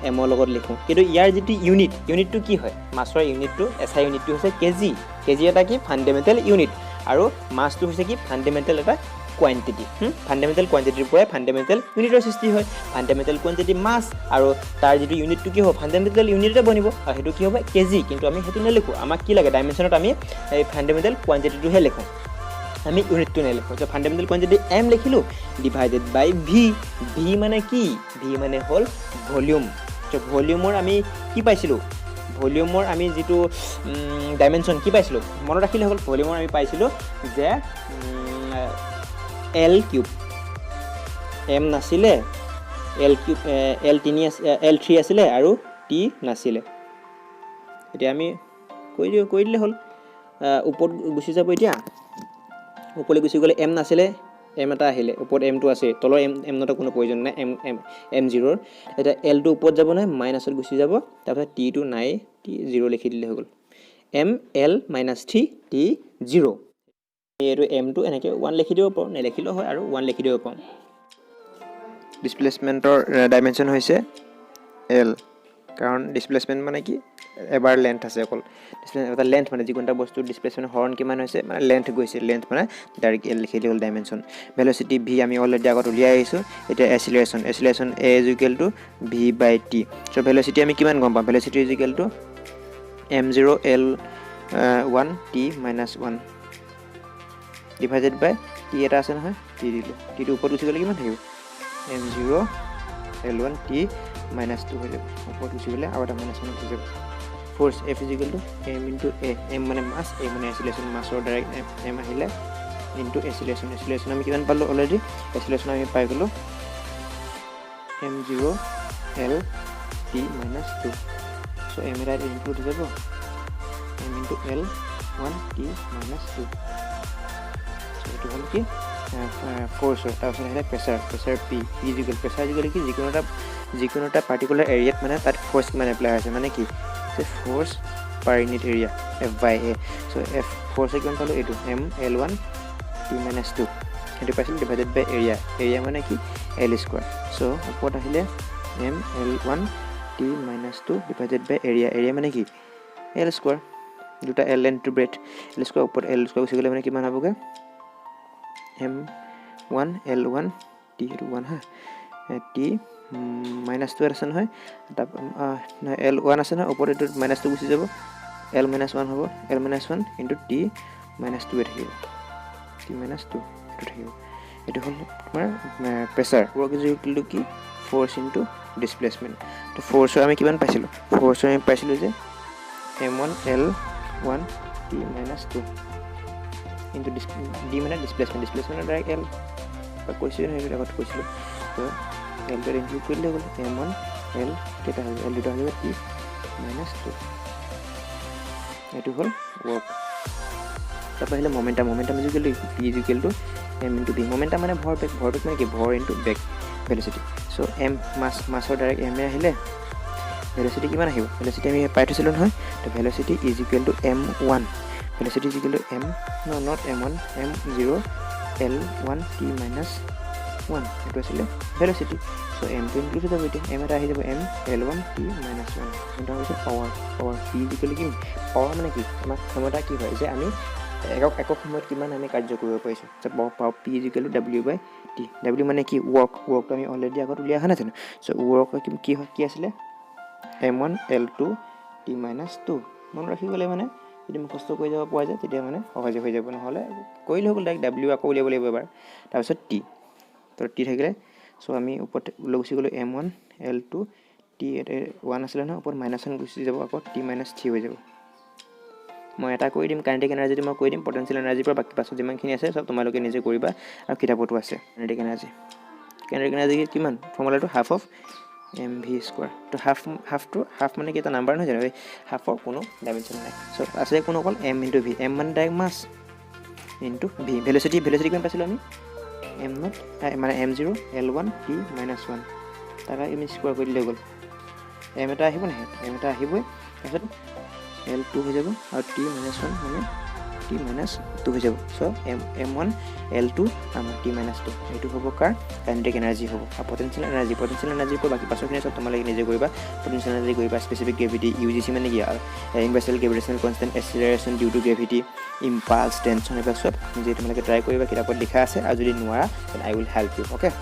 এমৰ লগত লিখোঁ। কিন্তু ইয়াৰ যিটো ইউনিট, ইউনিটটো কি হয়, মাছৰ ইউনিটটো, এছ I ইউনিটটো হৈছে কেজি। কেজি এটা কি ফাণ্ডামেণ্টেল ইউনিট, আৰু মাছটো হৈছে কি ফাণ্ডামেণ্টেল এটা কোৱাণ্টিটি। ফাণ্ডামেণ্টেল কোৱাণ্টিটিৰ পৰাই ফাণ্ডামেণ্টেল ইউনিটৰ সৃষ্টি হয়। ফাণ্ডামেণ্টেল কোৱাণ্টিটি মাছ, আৰু তাৰ যিটো ইউনিটটো কি হ'ব, ফাণ্ডামেণ্টেল ইউনিটতে বনিব, আৰু সেইটো কি হ'ব, কেজি। কিন্তু আমি সেইটো নেলিখোঁ, আমাক কি লাগে, ডাইমেনশ্যনত আমি এই ফাণ্ডামেণ্টেল কোৱাণ্টিটিটোহে লিখোঁ, আমি ইউনিটটো নেলিখোঁ। চ' ফাণ্ডামেণ্টেল কোৱাণ্টিটি এম লিখিলোঁ ডিভাইডেড বাই ভি। ভি মানে কি, ভি মানে হ'ল ভলিউম। চ' ভলিউমৰ আমি কি পাইছিলোঁ, ভলিউমৰ আমি যিটো ডাইমেনশ্যন কি পাইছিলোঁ মনত ৰাখিলে হ'ল, ভলিউমৰ আমি পাইছিলোঁ যে এল কিউব, এম নাছিলে, এল কিউব, এল 3 এল 3 আছিলে আৰু টি নাছিলে। এতিয়া আমি কৰি দিলে হ'ল, ওপৰত গুচি যাব। এতিয়া ওপৰলৈ গুচি গ'লে এম নাছিলে, এম এটা আহিলে, ওপৰত এমটো আছে, তলৰ এম এম নটৰ কোনো প্ৰয়োজন নাই, এম এম এম জিৰ'ৰ। এতিয়া এলটো ওপৰত যাব নহয়, মাইনাছত গুচি যাব, তাৰপিছত টিটো নাই, টি জিৰ' লিখি দিলে হৈ গ'ল। M L minus 3 T 0। এইটো এমটো এনেকৈ 1 লিখি দিব পাৰোঁ, নেলিখিলেও হয়, আৰু 1 লিখি দিব পাৰোঁ। ডিছপ্লেচমেণ্টৰ ডাইমেনশ্যন হৈছে এল, কাৰণ ডিছপ্লেচমেণ্ট মানে কি, এবাৰ লেন্থ আছে অকল, এটা লেন্থ মানে যিকোনো এটা বস্তুৰ ডিছপ্লেচমেণ্ট হৰণ কিমান হৈছে, মানে লেন্থ গৈছে, লেন্থ মানে ডাইৰেক্ট এল লিখি হ'ল ডাইমেনশ্যন। ভেলচিটি ভি আমি অলৰেডি আগত উলিয়াই আহিছোঁ। এতিয়া acceleration, acceleration A is equal to V by T. So' velocity আমি কিমান গম পাম, velocity is equal to M 0 L 1 T minus 1 divided by T এটা আছে নহয়, টি দিলোঁ, টিটো ওপৰত গুচি গ'লে কিমান থাকিব, M 0 L 1 T minus 2 হৈ যাব, ওপৰত গুচি গ'লে আৰু এটা মাইনাছ 1 গুচি যাব। Force F is equal to M into A, M মানে মাছ, এ মানে এচিলেশ্যন, মাছৰ ডাইৰেক্ট এম আহিলে ইনটু এচিলেশ্যন। এচিলেশ্যন আমি কিমান পালোঁ অলৰেডি, এচিলেশ্যন আমি পাই গ'লোঁ M 0 L T minus 2। So' M এটা ইনক্লুড হৈ যাব, M into L 1 T minus 2। So' এইটো হ'ল কি ফ'ৰ্চৰ। তাৰপিছত আহিলে pressure, pressure P, P is equal, pressure is equal কি, যিকোনো এটা পাৰ্টিকুলাৰ এৰিয়াত মানে তাত ফ'ৰ্চ কিমান এপ্লাই হৈছে, মানে কি যে force Per unit area, F by A. So F forces কিমান পালোঁ? এইটো M L one T minus two, সেইটো পাইছিলোঁ, ডিভাইডেড বাই এৰিয়া। এৰিয়া মানে কি? L square. চ' ওপৰত আহিলে M L one T minus two divided by area. Area মানে কি? L square. দুটা L, length to breadth, L square. ওপৰত এল স্কুৱাৰ গুচি গ'লে মানে কিমান হ'বগৈ? M one L one T, সেইটো ওৱান হা, টি মাইনাছ টু আছে নহয়, তাৰপৰা নহয়, এল ওৱান আছে নহয়, ওপৰত এইটো মাইনাছ টু গুচি যাব, এল মাইনাছ ওৱান হ'ব। L minus one into T minus টুৱে থাকিব, টি মাইনাছ টু এইটো থাকিব। এইটো হ'ল তোমাৰ pressure. Work is equal to কি? Force into displacement. তো ফ'ৰ্চৰ আমি কিমান পাইছিলোঁ? ফ'ৰ্চৰ আমি পাইছিলোঁ যে M one L one T minus two into D মানে ডিছপ্লেচমেণ্ট। ডিছপ্লেচমেণ্টৰ ডাইৰেক্ট এল কৈছিলোঁ নহয়, সেইটো আগত কৈছিলোঁ। তো এলটো ইনক্লুড কৰিলে গ'ল এম ওৱান এল কেইটা হৈ যাব? এল দুটা হৈ যাব, টি মাইনাছ টু। এইটো হ'ল ৱৰ্ক। তাৰপৰা আহিলে momentum. Momentum is equal to P is equal to M into V. Momentum মানে ভৰবেগ। ভৰবেগ মানে কি? ভৰ ইনটু বেগ, ভেলচিটি। চ' এম মাছ, মাছৰ ডাইৰেক্ট এম এ আহিলে। ভেলচিটি কিমান আহিব? ভেলচিটি আমি পাই থৈছিলোঁ নহয়। তো velocity is equal to M one, velocity is equal to M, no, not M one, M zero L one T minus one, এইটো আছিলে ভেলচিটি। চ' এমটো ইনক্লুড হৈ যাব। এতিয়া এম এটা আহি যাব, M L one T minus one. সেইটো হৈছে power. Power P is equal কি? পাৱাৰ মানে কি? আমাৰ ক্ষমতা কি হয় যে আমি একক একক সময়ত কিমান আমি কাৰ্য কৰিব পাৰিছোঁ। Power P is equal to W by T. W মানে কি? ৱৰ্ক। ৱৰ্কটো আমি অলৰেডি আগত উলিয়াই অহা নাই জানো? চ' ৱৰ্ক কি হয়, কি আছিলে? M one L two T minus two. মনত ৰাখি গ'লে মানে যদি মুখস্থ কৰি যাব পৰা যায়, তেতিয়া মানে সহজে হৈ যাব। নহ'লে কৰিলে হৈ গ'ল, ডাইৰেক্ট ডাব্লিউ আকৌ উলিয়াব লাগিব এবাৰ, তাৰপিছত টি। তো টি থাকিলে, চ' আমি ওপৰত লৈ গুচি গ'লোঁ M one L two T, one আছিলে নহয়, ওপৰত মাইনাছ ওৱান গুচি যাব, আকৌ টি মাইনাছ থ্ৰী হৈ যাব। মই এটা কৰি দিম, কাইনেটিক এনাৰ্জিটো মই কৰি দিম পটেঞ্চিয়েল এনাৰ্জিৰ পৰা। বাকী পাছত যিমানখিনি আছে চব তোমালোকে নিজে কৰিবা আৰু কিতাপতো আছে। Kinetic energy, kinetic energy কিমান? ফৰ্মুলাটো half of M V square. তো হাফ, হাফটো, হাফ মানে কি? এটা নাম্বাৰ নহয় জানো? এই হাফৰ কোনো ডাইমেনশ্যন নাই। চ' আছে কোনো অকল এম ইনটু ভি। এম মানে direct mass into V velocity. Velocity কিমান পাইছিলোঁ আমি? এম not মানে M zero L one T minus one। তাৰপৰা আমি স্কুৱাৰ কৰি দিলে গ'ল। এম এটা আহিব নাহে? এম এটা আহিবই। তাৰপিছত এল টু হৈ যাব আৰু টি মাইনাছ ওৱান মানে টি মাইনাছ টু হৈ যাব। So M one L two আমাৰ টি মাইনাছ টু, এইটো হ'ব কাৰ? কাইনেটিক এনাৰ্জি হ'ব। আৰু পটেঞ্চিয়েল এনাৰ্জি, পটেঞ্চিয়েল এনাৰ্জিৰ পৰা বাকী পাছৰখিনি চব তোমালোকে নিজে কৰিবা। পটেঞ্চিয়েল এনাৰ্জি কৰিবা, specific gravity, U G C মানে কি? আৰু universal gravitational constant, acceleration due to gravity, impulse, tension, এইবিলাক চব নিজে তোমালোকে ট্ৰাই কৰিবা। কিতাপত লিখা আছে আৰু যদি নোৱাৰা, then I will help you, okay?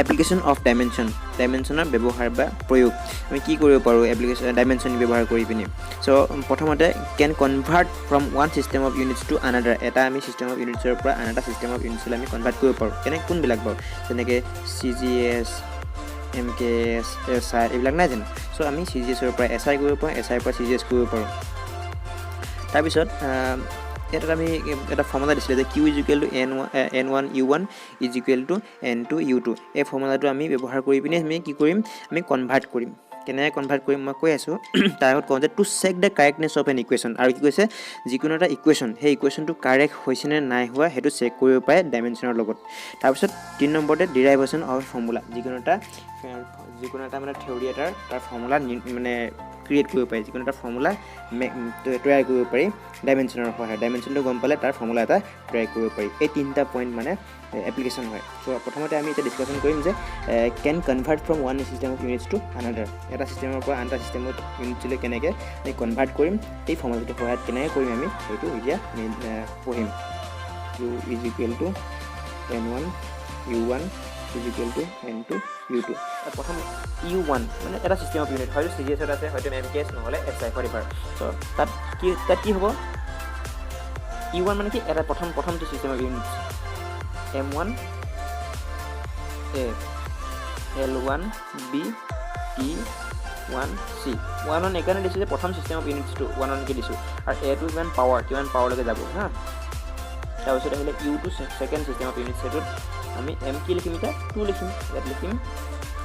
Application of dimension. ডাইমেনশ্যনৰ ব্যৱহাৰ বা প্ৰয়োগ আমি কি কৰিব পাৰোঁ এপ্লিকেশ্যন ডাইমেনশ্যন ব্যৱহাৰ কৰি পিনি? চ' প্ৰথমতে can convert from one system of units to another. এটা আমি ছিষ্টেম অফ ইউনিটছৰ পৰা আন এটা ছিষ্টেম অফ ইউনিটছলৈ আমি কনভাৰ্ট কৰিব পাৰোঁ। কেনে, কোনবিলাক বাৰু? যেনেকৈ C G S, M K S, S I, এইবিলাক নাই জানো? চ' আমি চি জি এছৰ পৰা এছ I কৰিব পাৰোঁ, এছ আইৰ পৰা চি জি এছ কৰিব পাৰোঁ। তাৰপিছত ইয়াত আমি এটা ফৰ্মুলা দিছিলে যে Q is equal to N one U one is equal to N two U two। এই ফৰ্মুলাটো আমি ব্যৱহাৰ কৰি পিনি আমি কি কৰিম? আমি কনভাৰ্ট কৰিম। কেনেকৈ কনভাৰ্ট কৰিম মই কৈ আছোঁ। তাৰ আগত কওঁ যে to check the correctness of an equation। আৰু কি কৈছে? যিকোনো এটা ইকুৱেশ্যন, সেই ইকুৱেশ্যনটো কাৰেক্ট হৈছেনে নাই হোৱা, সেইটো চেক কৰিব পাৰে ডাইমেনশ্যনৰ লগত। তাৰপিছত তিনি নম্বৰতে ডিৰাইভেশ্যন অফ ফৰ্মুলা। যিকোনো এটা মানে থিয়ৰী এটাৰ তাৰ ফৰ্মুলা মানে ক্ৰিয়েট কৰিব পাৰি, যিকোনো এটা ফৰ্মুলা তৈয়াৰ কৰিব পাৰি ডাইমেনশ্যনৰ সহায়ত। ডাইমেনশ্যনটো গম পালে তাৰ ফৰ্মুলা এটা তৈয়াৰ কৰিব পাৰি। এই তিনিটা পইণ্ট মানে এপ্লিকেশ্যন হয়। চ' প্ৰথমতে আমি এতিয়া ডিছকাশ্যন কৰিম যে can convert from one system of units to another। এটা ছিষ্টেমৰ পৰা আন এটা ছিষ্টেমত ইউনিটছলৈ কেনেকৈ আমি কনভাৰ্ট কৰিম, এই ফৰ্মুলাটোৰ সহায়ত কেনেকৈ কৰিম, আমি সেইটো এতিয়া আমি পঢ়িম। U is equal to N one U one is equal to N two U two। প্ৰথম you one মানে এটা ছিষ্টেম অফ ইউনিট, হয়তো চি জি এছত আছে, হয়তো এম কে এছ, নহ'লে এছ I, for. চ' তাত কি হ'ব? You one মানে কি? এটা প্ৰথমটো system of units M one A L one B T one C। One one এইকাৰণে দিছোঁ যে প্ৰথম ছিষ্টেম অফ ইউনিটছটো ওৱান ওৱানকৈ দিছোঁ আৰু এটো কিমান পাৱাৰ, কিমান পাৱাৰলৈকে যাব হা। তাৰপিছত আহিলে U two, second system of units। সেইটোত আমি এম কি লিখিম এতিয়া? টু লিখিম। ইয়াত লিখিম,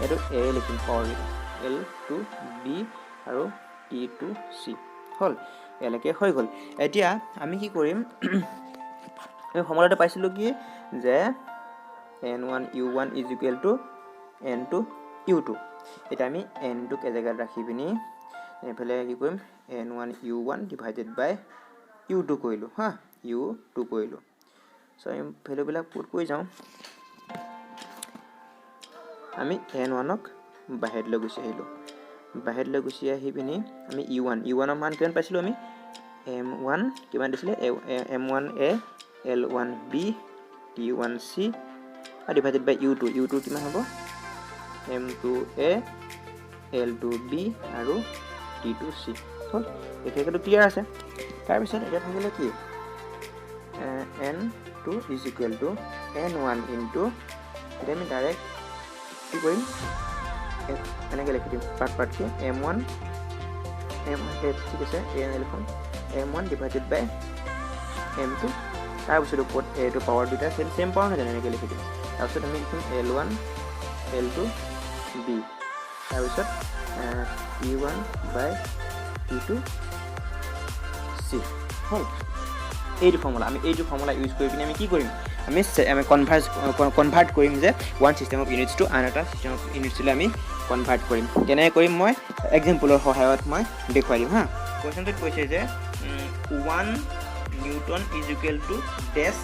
এইটো এ লিখিম, পাৱাৰকেইটা এল টু বি আৰু টি টু চি হ'ল। ইয়ালৈকে হৈ গ'ল। এতিয়া আমি কি কৰিম? আমি ফৰ্মুলাটো পাইছিলোঁ কি যে N one U one is equal to N two U two। এতিয়া আমি এন টুক এজেগাত ৰাখি পিনি এইফালে কি কৰিম? N one U one divided by U two কৰিলোঁ। হা, you two কৰিলোঁ। চ' আমি ভেলুবিলাক পুট কৰি যাওঁ। আমি এন ওৱানক বাহিৰলৈ গুচি আহিলোঁ। বাহিৰলৈ গুচি আহি পিনি আমি ইউ ওৱান, ইউ ওৱানৰ মান কিমান পাইছিলোঁ আমি? এম ওৱান কিমান দিছিলে? M one A L one B T one C divided by U two. U two কিমান হ'ব? M two A L two B আৰু টি টু চি। হ'ল, এইটো ক্লিয়াৰ আছে। তাৰপিছত এতিয়া থাকিলে কি? N two is equal to N one into, এতিয়া আমি ডাইৰেক্ট কি কৰিম? এনেকৈ লিখি দিম পাৰ্ট পাৰ্টকৈ, এম ওৱান এম, ঠিক আছে, এ লিখোঁ M one divided by M two. তাৰপিছত ওপৰত এইটো পাৱাৰ দুটা চেম চেম পাৱাৰ নহয় জানো? এনেকৈ লিখি দিম। তাৰপিছত আমি লিখিম L one L two B, তাৰপিছত T one by T two C. হ'ল এইটো ফৰ্মুলা। আমি এইটো ফৰ্মুলা ইউজ কৰি পিনি আমি কি কৰিম? আমি কনভাৰ্ট কৰিম যে ওৱান চিষ্টেম অফ ইউনিটছটো আন এটা চিষ্টেম অফ ইউনিটছলৈ আমি কনভাৰ্ট কৰিম। কেনেকৈ কৰিম মই এক্সাম্পলৰ সহায়ত মই দেখুৱাই দিম। হা, কুৱেশ্যনটোত কৈছে যে one newton is equal to dash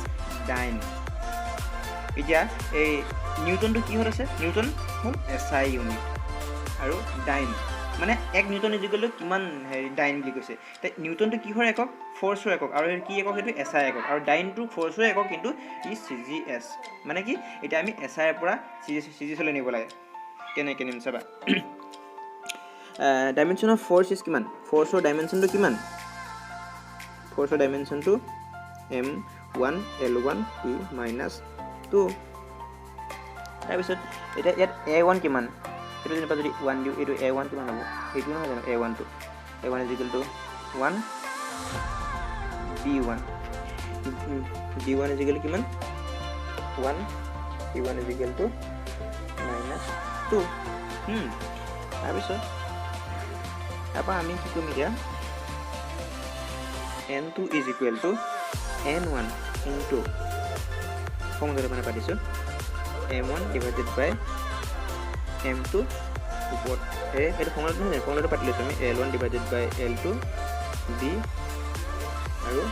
dyne. এতিয়া এই নিউটনটো কিহত আছে? নিউটন হ'ল এছ I unit আৰু ডাইন মানে এক নিউটন is equal to কিমান হেৰি ডাইন বুলি কৈছে। এতিয়া নিউটনটো কিহৰ একক? ফ'ৰ্চৰ একক। আৰু কি একক সেইটো? এছ I একক। আৰু ডাইনটো ফ'ৰ্চৰ একক, কিন্তু ই চি জি এছ। মানে কি, এতিয়া আমি এছ আইৰ পৰা চি জি এছলৈ নিব লাগে। কেনেকৈ নিম চাবা। ডাইমেনশ্যন অফ ফ'ৰ্চ is কিমান? ফ'ৰ্চৰ ডাইমেনশ্যনটো কিমান? ফ'ৰ্চৰ ডাইমেনশ্যনটো M one L one T minus two. তাৰপিছত এতিয়া ইয়াত এ ওৱান কিমান? এইটো যেনিবা যদি ওৱান দিওঁ, এইটো এ ওৱান কিমান হ'ব? এইটো নহয় জানো এ ওৱানটো? A one is equal to one, B one, B one is equal কিমান? One, B one is equal to minus two. তাৰপিছত তাৰপৰা আমি কি কৰিম এতিয়া? N two is equal to N one into, ফৰ্মুলাটো মানে পাতিছোঁ, M one divided by M two ওপৰত এ, এইটো ফৰ্মুলাটো নহয়, ফৰ্মুলাটো পাতি লৈছোঁ আমি, L one divided by L two B আৰু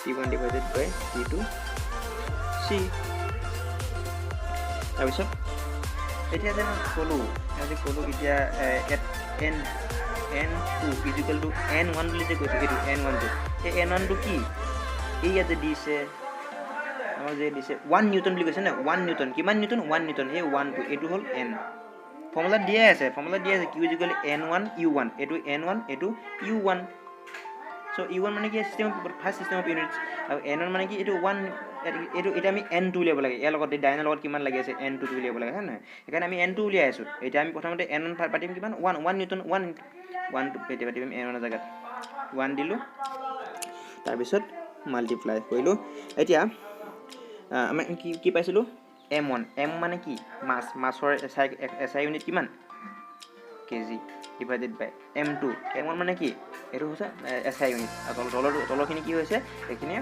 T one divided by T two C. তাৰপিছত এতিয়া যে মই ক'লোঁ, আজি ক'লোঁ, এতিয়া ইয়াত N two is equal to N one বুলি যে কৈছোঁ, এইটো এন ওৱানটো, এই এন ওৱানটো কি? এই ইয়াত যে দিছে, আমাক যে দিছে ওৱান নিউটন বুলি কৈছে ন? ওৱান নিউটন কিমান নিউটন? One newton. এই ওৱানটো, এইটো হ'ল এন। ফৰ্মুলাত দিয়াই আছে, ফৰ্মুলাত দিয়া আছে Q is equal N one U one. এইটো এন ওৱান, এইটো U one. So U one মানে কি? System, first system of units. আৰু এন ওৱান মানে কি? এইটো ওৱান, এইটো। এতিয়া আমি এন টু উলিয়াব লাগে। ইয়াৰ লগত, ডাইনৰ লগত কিমান লাগি আছে? এন টুটো উলিয়াব লাগে, হয় নহয়? সেইকাৰণে আমি এন টু উলিয়াই আছোঁ। এতিয়া আমি প্ৰথমতে এন ওৱান পাতিম কিমান? One, one newton, one one two. এতিয়া পাতিম এন ওৱানৰ জেগাত ওৱান দিলোঁ, তাৰপিছত মাল্টিপ্লাই কৰিলোঁ। এতিয়া আমি কি কি পাইছিলোঁ? M one. এম মানে কি? মাছ। মাছৰ এছ I unit কিমান? KG divided by M two. M one মানে কি? এইটো হৈছে এছ I unit আৰু তলৰখিনি কি হৈছে? এইখিনি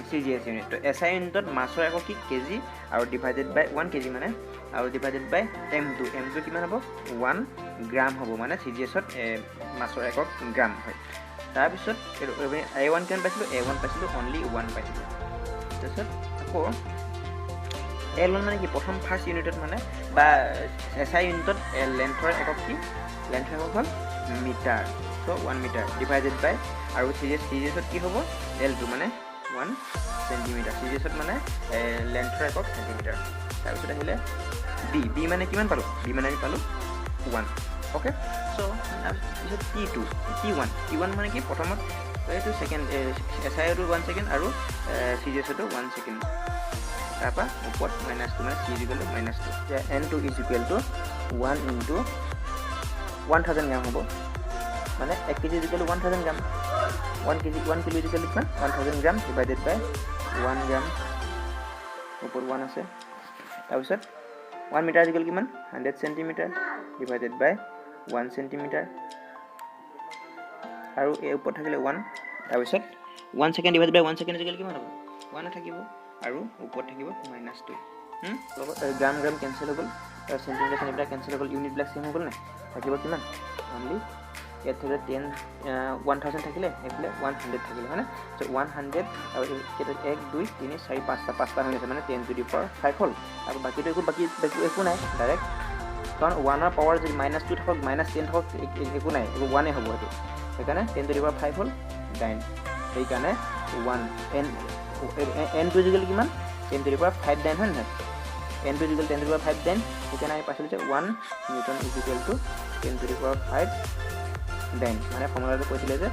চি জি এছ ইউনিট। তো এছ I ইউনিটত মাছৰ একক কি? কেজি। আৰু ডিভাইডেড বাই ওৱান কেজি মানে, আৰু divided by M two. M two কিমান হ'ব? ওৱান গ্ৰাম হ'ব। মানে চি জি এছত মাছৰ একক গ্ৰাম হয়। তাৰপিছত এইটো এ ওৱান কিমান পাইছিলোঁ? এ ওৱান পাইছিলোঁ অনলি ওৱান পাইছিলোঁ। তাৰপিছত আকৌ এল ওৱান মানে কি? প্ৰথম ফাৰ্ষ্ট ইউনিটত মানে বা এছ I ইউনিটত লেন্থৰ একক কি? লেন্থৰ একক হ'ল metre. So one metre divided by আৰু চি জি এছত কি হ'ব? এল টু মানে ওৱান চেণ্টিমিটাৰ। চি জি এছত মানে লেন্থৰ একক চেণ্টিমিটাৰ। তাৰপিছত আহিলে বি। বি মানে কিমান পালোঁ? বি মানে আমি পালোঁ ওৱান। অ'কে, চ' তাৰপিছত T two, T one. T one মানে কি? প্ৰথমত এইটো ছেকেণ্ড, এছ আইটো ওৱান ছেকেণ্ড আৰু চি জি এছতো ওৱান ছেকেণ্ড। তাৰপৰা ওপৰত মাইনাছ টু, মানে C is equal to minus two. এতিয়া N two is equal to one into 1000 gram হ'ব। মানে এক KG is equal to 1000 gram. One KG, one kilo is equal to কিমান? 1000 gram divided by one gram, ওপৰত one আছে। তাৰপিছত one metre is equal কিমান? 100 centimetre divided by one centimetre আৰু এই ওপৰত থাকিলে ওৱান। তাৰপিছত one second divided by one second is equal কিমান হ'ব? ওৱানে থাকিব আৰু ওপৰত থাকিব মাইনাছ টু। লগত গ্ৰাম গ্ৰাম কেঞ্চেল হৈ গ'ল, চেণ্টিমিটাৰ চেণ্টিমিটাৰ কেঞ্চেল হৈ গ'ল, ইউনিটবিলাক ছেম হৈ গ'ল নাই? থাকিব কিমান? Only ইয়াত থাকিলে 10 1000 থাকিলে, এইফালে 100 থাকিলে, হয়নে? চ' 100 আৰু 1 2 3 4 5টা 5টা হৈ আছে, মানে 10 টু the power 5 হ'ল। আৰু বাকীটো একো বাকী একো নাই ডাইৰেক্ট, কাৰণ 1ৰ পাৱাৰ যদি -2 থাকক -10 থাকক একো নাই, একো 1 হ'ব সেইটো, সেইকাৰণে 10 টু the power 5 হ'ল ডাইন। সেইকাৰণে 1 এন টু is equal কিমান 10 টু the power 5 ডাইন, হয় নহয়? N two is equal 10 to the power 5 dyne. সেইকাৰণে আমি পাইছিলোঁ যে 1 newton is equal to 10 to the power 5 dyne. মানে ফৰ্মুলাটো কৈছিলে যে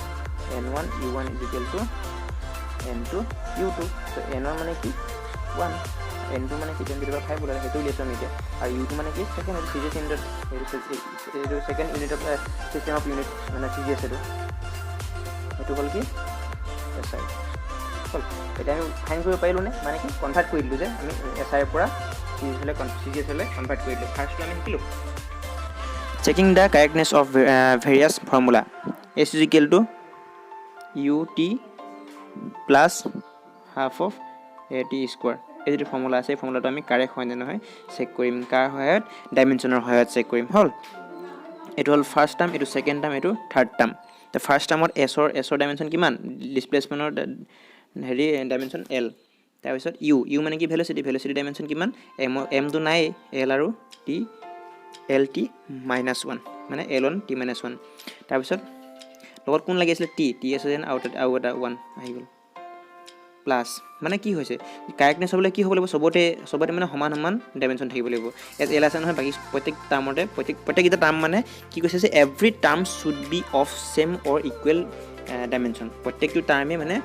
N1 U1 is equal to N2 U2। To N1 মানে কি 1, N2 মানে কি 10 টু the power 5 ওলালে, সেইটো উলিয়াইছোঁ আমি এতিয়া। আৰু U2 মানে কি ছেকেণ্ড, সেইটো চি জি এছ ইউনিটত, এইটো second unit of system of unit, মানে চি জি এছ, সেইটো হ'ল কি এছ I হ'ল। এতিয়া আমি ফাইন কৰিব পাৰিলোঁ নে, মানে কি কনভাৰ্ট কৰি দিলোঁ যে আমি এছ আইৰ পৰা চি জি এছলৈ কনভাৰ্ট কৰি দিলোঁ। ফাৰ্ষ্টটো আমি শিকিলোঁ checking the correctness of various formula. S is equal to U T plus half of A T square. এই যিটো ফৰ্মুলা আছে, এই ফৰ্মুলাটো আমি কাৰেক্ট হয় নে নহয় চেক কৰিম। কাৰ সহায়ত? ডাইমেনশ্যনৰ সহায়ত চেক কৰিম। হ'ল, এইটো হ'ল ফাৰ্ষ্ট টাৰ্ম, এইটো ছেকেণ্ড টাৰ্ম, এইটো থাৰ্ড টাৰ্ম। ফাৰ্ষ্ট টাৰ্মত এছৰ ডাইমেনশ্যন কিমান? ডিছপ্লেচমেণ্টৰ হেৰি ডাইমেনশ্যন এল। তাৰপিছত ইউ, ইউ মানে কি ভেলচিটি, ভেলচিটি ডাইমেনশ্যন কিমান? এম, এমটো নাই, এল আৰু T, L T minus one, মানে L one T minus one. তাৰপিছত লগত কোন লাগি আছিলে? টি, টি আছে যেন আৰু এটা ওৱান আহি গ'ল প্লাছ। মানে কি হৈছে, কাৰেক্টনেছ হ'বলৈ কি হ'ব লাগিব? চবতে মানে সমান সমান ডাইমেনশ্যন থাকিব লাগিব। ইয়াত এল আছে নহয়, বাকী প্ৰত্যেক টাৰ্মতে প্ৰত্যেককেইটা টাৰ্ম, মানে কি কৈছে যে every term should be of same or equal dimension. প্ৰত্যেকটো টাৰ্মেই মানে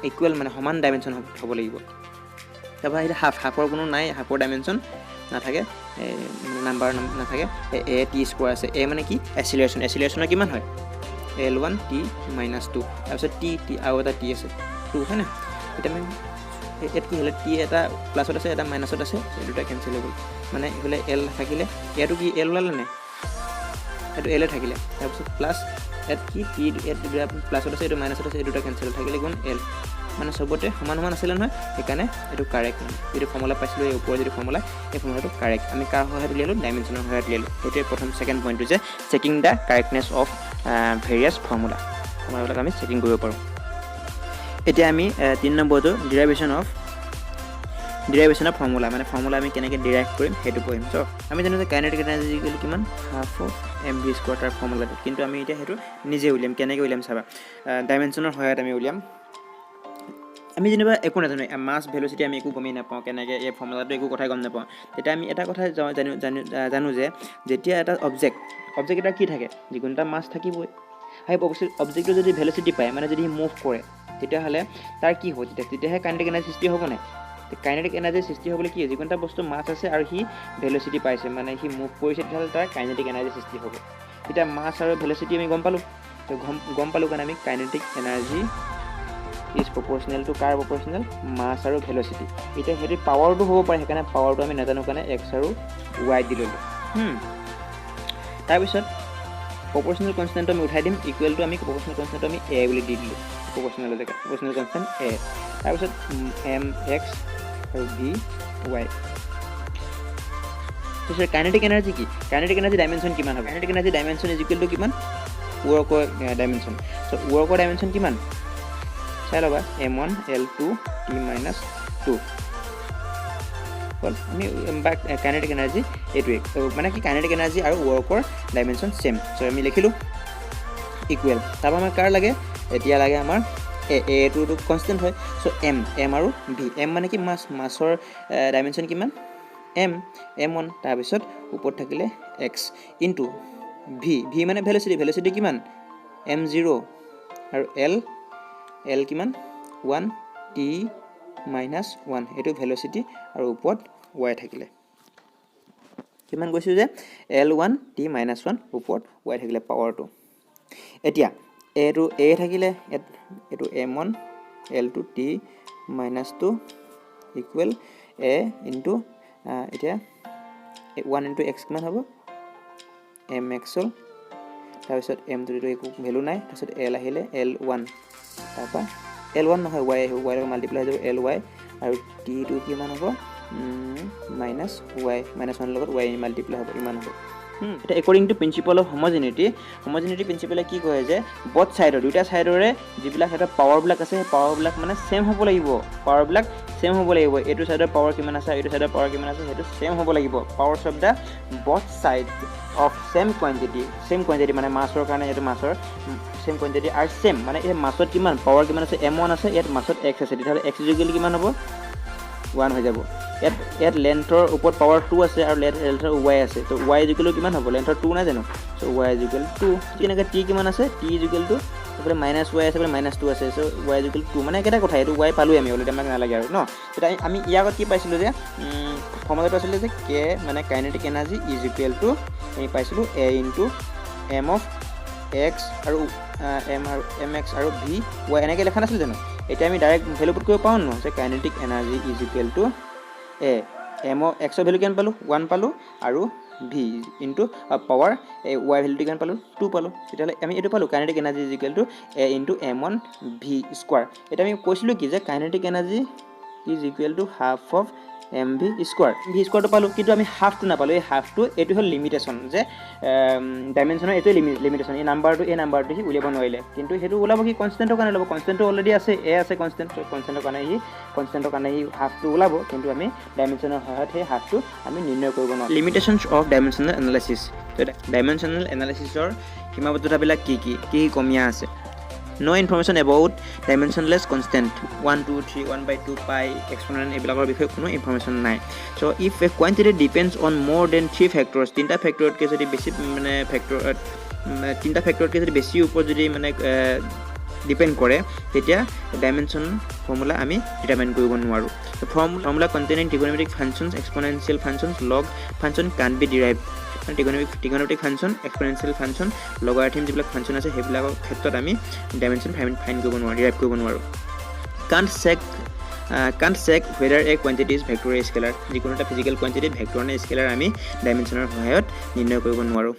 ইকুৱেল মানে সমান ডাইমেনশ্যন হ'ব লাগিব। তাৰপৰা আহিলে হাফ, হাফৰ কোনো নাই, হাফৰ ডাইমেনশ্যন নাথাকে, নাম্বাৰ নাথাকে। এ টি স্কোৱাৰ আছে, এ মানে কি এচিলাৰেশ্যন, এচিলাৰেশ্যনৰ কিমান হয়? L one T minus two. তাৰপিছত টি টি আৰু এটা টি আছে টু, হয় নাই? এতিয়া আমি ইয়াত কি হ'লে, টি এটা প্লাছত আছে, এটা মাইনাছত আছে, এই দুটা কেঞ্চেল হৈ গ'ল। মানে এইফালে এল থাকিলে, ইয়াতো কি এল ওলালে নাই? এইটো এলে থাকিলে। তাৰপিছত প্লাছ ইয়াত কি টি, ইয়াত দুটা প্লাছত আছে, এইটো মাইনাছত আছে, এই দুটা কেঞ্চেল থাকিলে গুণ এল। মানে চবতে সমান সমান আছিলে নহয়, সেইকাৰণে এইটো কাৰেক্ট। মানে যিটো ফৰ্মুলা পাইছিলোঁ, এই ওপৰৰ যিটো ফৰ্মুলা, এই ফৰ্মুলাটো কাৰেক্ট। আমি কাৰ সহায়ত উলিয়ালোঁ? ডাইমেনশ্যনৰ সহায়ত উলিয়ালোঁ। সেইটোৱে প্ৰথম ছেকেণ্ড পইণ্টটো যে checking the correctness of various formula, ফৰ্মুলাবিলাক আমি চেকিং কৰিব পাৰোঁ। এতিয়া আমি 3 নম্বৰটো ডিৰাইভেশ্যন অফ ফৰ্মুলা, মানে ফৰ্মুলা আমি কেনেকৈ ডিৰাইভ কৰিম সেইটো পঢ়িম। চ' আমি জানো যে কাইনেটিক এনাৰ্জি কিমান? Half of M V square, তাৰ ফৰ্মুলাটো। কিন্তু আমি এতিয়া সেইটো নিজে উলিয়াম। কেনেকৈ উলিয়াম চাবা, ডাইমেনশ্যনৰ সহায়ত আমি উলিয়াম। আমি যেনিবা একো নাজানো, মাছ ভেলচিটি আমি একো গমেই নাপাওঁ, কেনেকৈ এই ফৰ্মুলাটো একো কথাই গম নাপাওঁ, তেতিয়া আমি এটা কথা জানো জানো জানো যে যেতিয়া এটা অবজেক্ট এটা কি থাকে, যিকোনো এটা মাছ থাকিবই, সেই অবজেক্টটো যদি ভেলচিটি পায়, মানে যদি সি মুভ কৰে, তেতিয়াহ'লে তাৰ কি হ'ব? তেতিয়াহে কাইনেটিক এনাৰ্জি সৃষ্টি হ'ব নাই? কাইনেটিক এনাৰ্জি সৃষ্টি হ'বলৈ কি, যিকোনো এটা বস্তু মাছ আছে আৰু সি ভেলচিটি পাইছে, মানে সি মুভ কৰিছে, তেতিয়াহ'লে তাৰ কাইনেটিক এনাৰ্জি সৃষ্টি হ'ব। এতিয়া মাছ আৰু ভেলচিটি আমি গম পালোঁ, তো গম পালোঁ কাৰণে আমি kinetic energy is proportional to, car proportional? মাছ আৰু ভেলচিটি। এতিয়া সেইটো পাৱাৰটো হ'ব পাৰে, সেইকাৰণে পাৱাৰটো আমি নাজানো কাৰণে এক্স আৰু ৱাই দি ল'লোঁ। তাৰপিছত প্ৰপৰ্চনেল কনষ্টেণ্টটো আমি উঠাই দিম, ইকুৱেলটো আমি প্ৰপৰ্চনেল কনষ্টেণ্টটো আমি এ বুলি দি দিলোঁ, প্ৰপৰ্চনেলৰ জেগাত প্ৰপৰ্চনেল কনষ্টেণ্ট এ। তাৰপিছত এম এক্স আৰু ভি ৱাই। তাৰপিছত কাইনেটিক এনাৰ্জি কি? কাইনেটিক এনাৰ্জি ডাইমেনশ্যন কিমান হ'ব? Kinetic energy dimension is equal to কিমান? ৱৰ্কৰ ডাইমেনশ্যন। চ' ৱৰ্কৰ ডাইমেনশ্যন কিমান চাই ল'বা, M one L two T minus two হ'ল। আমি বা কাইনেটিক এনাৰ্জি এইটোৱে, মানে কি কাইনেটিক এনাৰ্জি আৰু ৱৰ্কৰ ডাইমেনশ্যন ছেম। চ' আমি লিখিলোঁ ইকুৱেল। তাৰপৰা আমাক কাৰ লাগে? এতিয়া লাগে আমাৰ এ, এটোতো কনষ্টেণ্ট হয়। চ' এম, এম আৰু ভি। এম মানে কি মাছ, মাছৰ ডাইমেনশ্যন কিমান? M, M one. তাৰপিছত ওপৰত থাকিলে এক্স ইনটু ভি, ভি মানে ভেলচিটি, ভেলচিটি কিমান? এম জিৰ' আৰু এল, এল কিমান? ওৱান টি মাইনাছ ওৱান, এইটো ভেলচিটি আৰু ওপৰত ৱাই থাকিলে কিমান কৈছোঁ যে L one T minus one, ওপৰত ৱাই থাকিলে পাৱাৰটো। এতিয়া এইটো এ থাকিলে ইয়াত এইটো M one L two T minus two equal A into, এতিয়া ওৱান ইনটু এক্স কিমান হ'ব? এম এক্স হ'ল। তাৰপিছত এমটোতো একো ভেলু নাই। তাৰপিছত এল আহিলে এল ওৱান, তাৰপৰা এল ওৱান নহয়, ৱাই আহিব, ৱাই লগত মাল্টিপ্লাই হৈ যাব এল ৱাই। আৰু টিটো কিমান হ'ব? মাইনাছ ৱাই, মাইনাছ ওৱানৰ লগত ৱাই মাল্টিপ্লাই হ'ব, ইমান হ'ব। এতিয়া according to principle of homogeneity, homogeneity প্ৰিন্সিপলে কি কয় যে বথ ছাইডৰ, দুইটা ছাইডৰে যিবিলাক সিহঁতৰ পাৱাৰবিলাক আছে, সেই পাৱাৰবিলাক মানে ছেম হ'ব লাগিব। পাৱাৰবিলাক ছেম হ'ব লাগিব। এইটো ছাইডৰ পাৱাৰ কিমান আছে, এইটো ছাইডৰ পাৱাৰ কিমান আছে, সেইটো ছেম হ'ব লাগিব। Powers of the both side of same quantity, same quantity মানে মাছৰ কাৰণে এইটো মাছৰ ছেম কোৱাণ্টিটি আৰ ছেম। মানে এই মাছত কিমান পাৱাৰ কিমান আছে? এম ওৱান আছে, ইয়াত মাছত এক্স আছে, তেতিয়াহ'লে এক্স is equal কিমান হ'ব? ওৱান হৈ যাব। ইয়াত লেন্থৰ ওপৰত পাৱাৰ টু আছে আৰু লেন্থৰ ৱাই আছে, ত' ৱাই is equal কিমান হ'ব? লেন্থৰ টু নাই জানো? চ' ৱাই is equal two. কেনেকৈ টি কিমান আছে? টি is equal two এইফালে মাইনাছ ৱাই আছে, এইফালে মাইনাছ টু আছে, চ' ৱাই is equal two. মানে একেটা কথা, এইটো ৱাই পালোঁৱে আমি অলৰেডি, আমাক নালাগে আৰু ন। তেতিয়া আমি ইয়াৰ আগত কি পাইছিলোঁ যে ফৰ্মুলাটো আছিলে যে কে মানে kinetic energy is equal to আমি পাইছিলোঁ A into M of X আৰু এম আৰু এম এক্স আৰু ভি ৱাই, এনেকৈ লেখা নাছিল জানো? এতিয়া আমি ডাইৰেক্ট ভেলু পুট কৰিব পাৰোঁ ন যে kinetic energy is equal to A M of এক্সৰ ভেলু কিমান পালোঁ? ওৱান পালোঁ। আৰু ভি ইনটু পাৱাৰ এই ৱাই ভেলুটো কিমান পালোঁ? টু পালোঁ। তেতিয়াহ'লে আমি এইটো পালোঁ, kinetic energy is equal to A into M one V square। এতিয়া আমি কৈছিলোঁ কি যে kinetic energy is equal to half of M V square। V স্কুৱাৰটো পালোঁ, কিন্তু আমি হাফটো নাপালোঁ। এই হাফটো, এইটো হ'ল লিমিটেশ্যন যে ডাইমেনশ্যনৰ এইটোৱে লিমিটেশ্যন। এই নাম্বাৰটো সি উলিয়াব নোৱাৰিলে। কিন্তু সেইটো ওলাব কি কনষ্টেণ্টৰ কাৰণে ওলাব। কনষ্টেণ্টটো অলৰেডি আছে, এ আছে কনষ্টেণ্ট। কনষ্টেণ্টৰ কাৰণে সি হাফটো ওলাব, কিন্তু আমি ডাইমেনশ্যনৰ সহায়ত সেই হাফটো আমি নিৰ্ণয় কৰিব নোৱাৰোঁ। লিমিটেশ্যনছ অফ ডাইমেনশ্যনেল এনালাইচিছ। ডাইমেনশ্যনেল এনালাইচিছৰ সীমাবদ্ধতাবিলাক কি কি, কি কি কমীয়া আছে? No information about dimensionless constant, 1, 2, 3, 1 by 2 pi, exponent, এইবিলাকৰ বিষয়ে কোনো ইনফৰমেশ্যন নাই। So if a quantity depends on more than three factors, তিনিটা ফেক্টৰতকৈ যদি বেছি মানে ফেক্টৰ, তিনিটা ফেক্টৰতকৈ যদি বেছি ওপৰত যদি মানে ডিপেণ্ড কৰে, তেতিয়া ডাইমেনশ্যন ফৰ্মুলা আমি ডিটাৰমাইন কৰিব নোৱাৰোঁ। Formula containing trigonometric functions, exponential functions, log function কান বি ডিৰাইভ। মানে ট্ৰিগনমেট্ৰিক ফাংচন, এক্সপনেঞ্চিয়েল ফাংচন, লগাৰিথম যিবিলাক ফাংচন আছে, সেইবিলাকৰ ক্ষেত্ৰত আমি ডাইমেনশ্যন ফাইণ্ড কৰিব নোৱাৰোঁ, ডিৰাইভ কৰিব নোৱাৰোঁ। Can't check whether a quantity is vector scalar. যিকোনো এটা ফিজিকেল কোৱান্টিটি ভেক্টৰ নে স্কেলাৰ আমি ডাইমেনশ্যনৰ সহায়ত নিৰ্ণয় কৰিব নোৱাৰোঁ।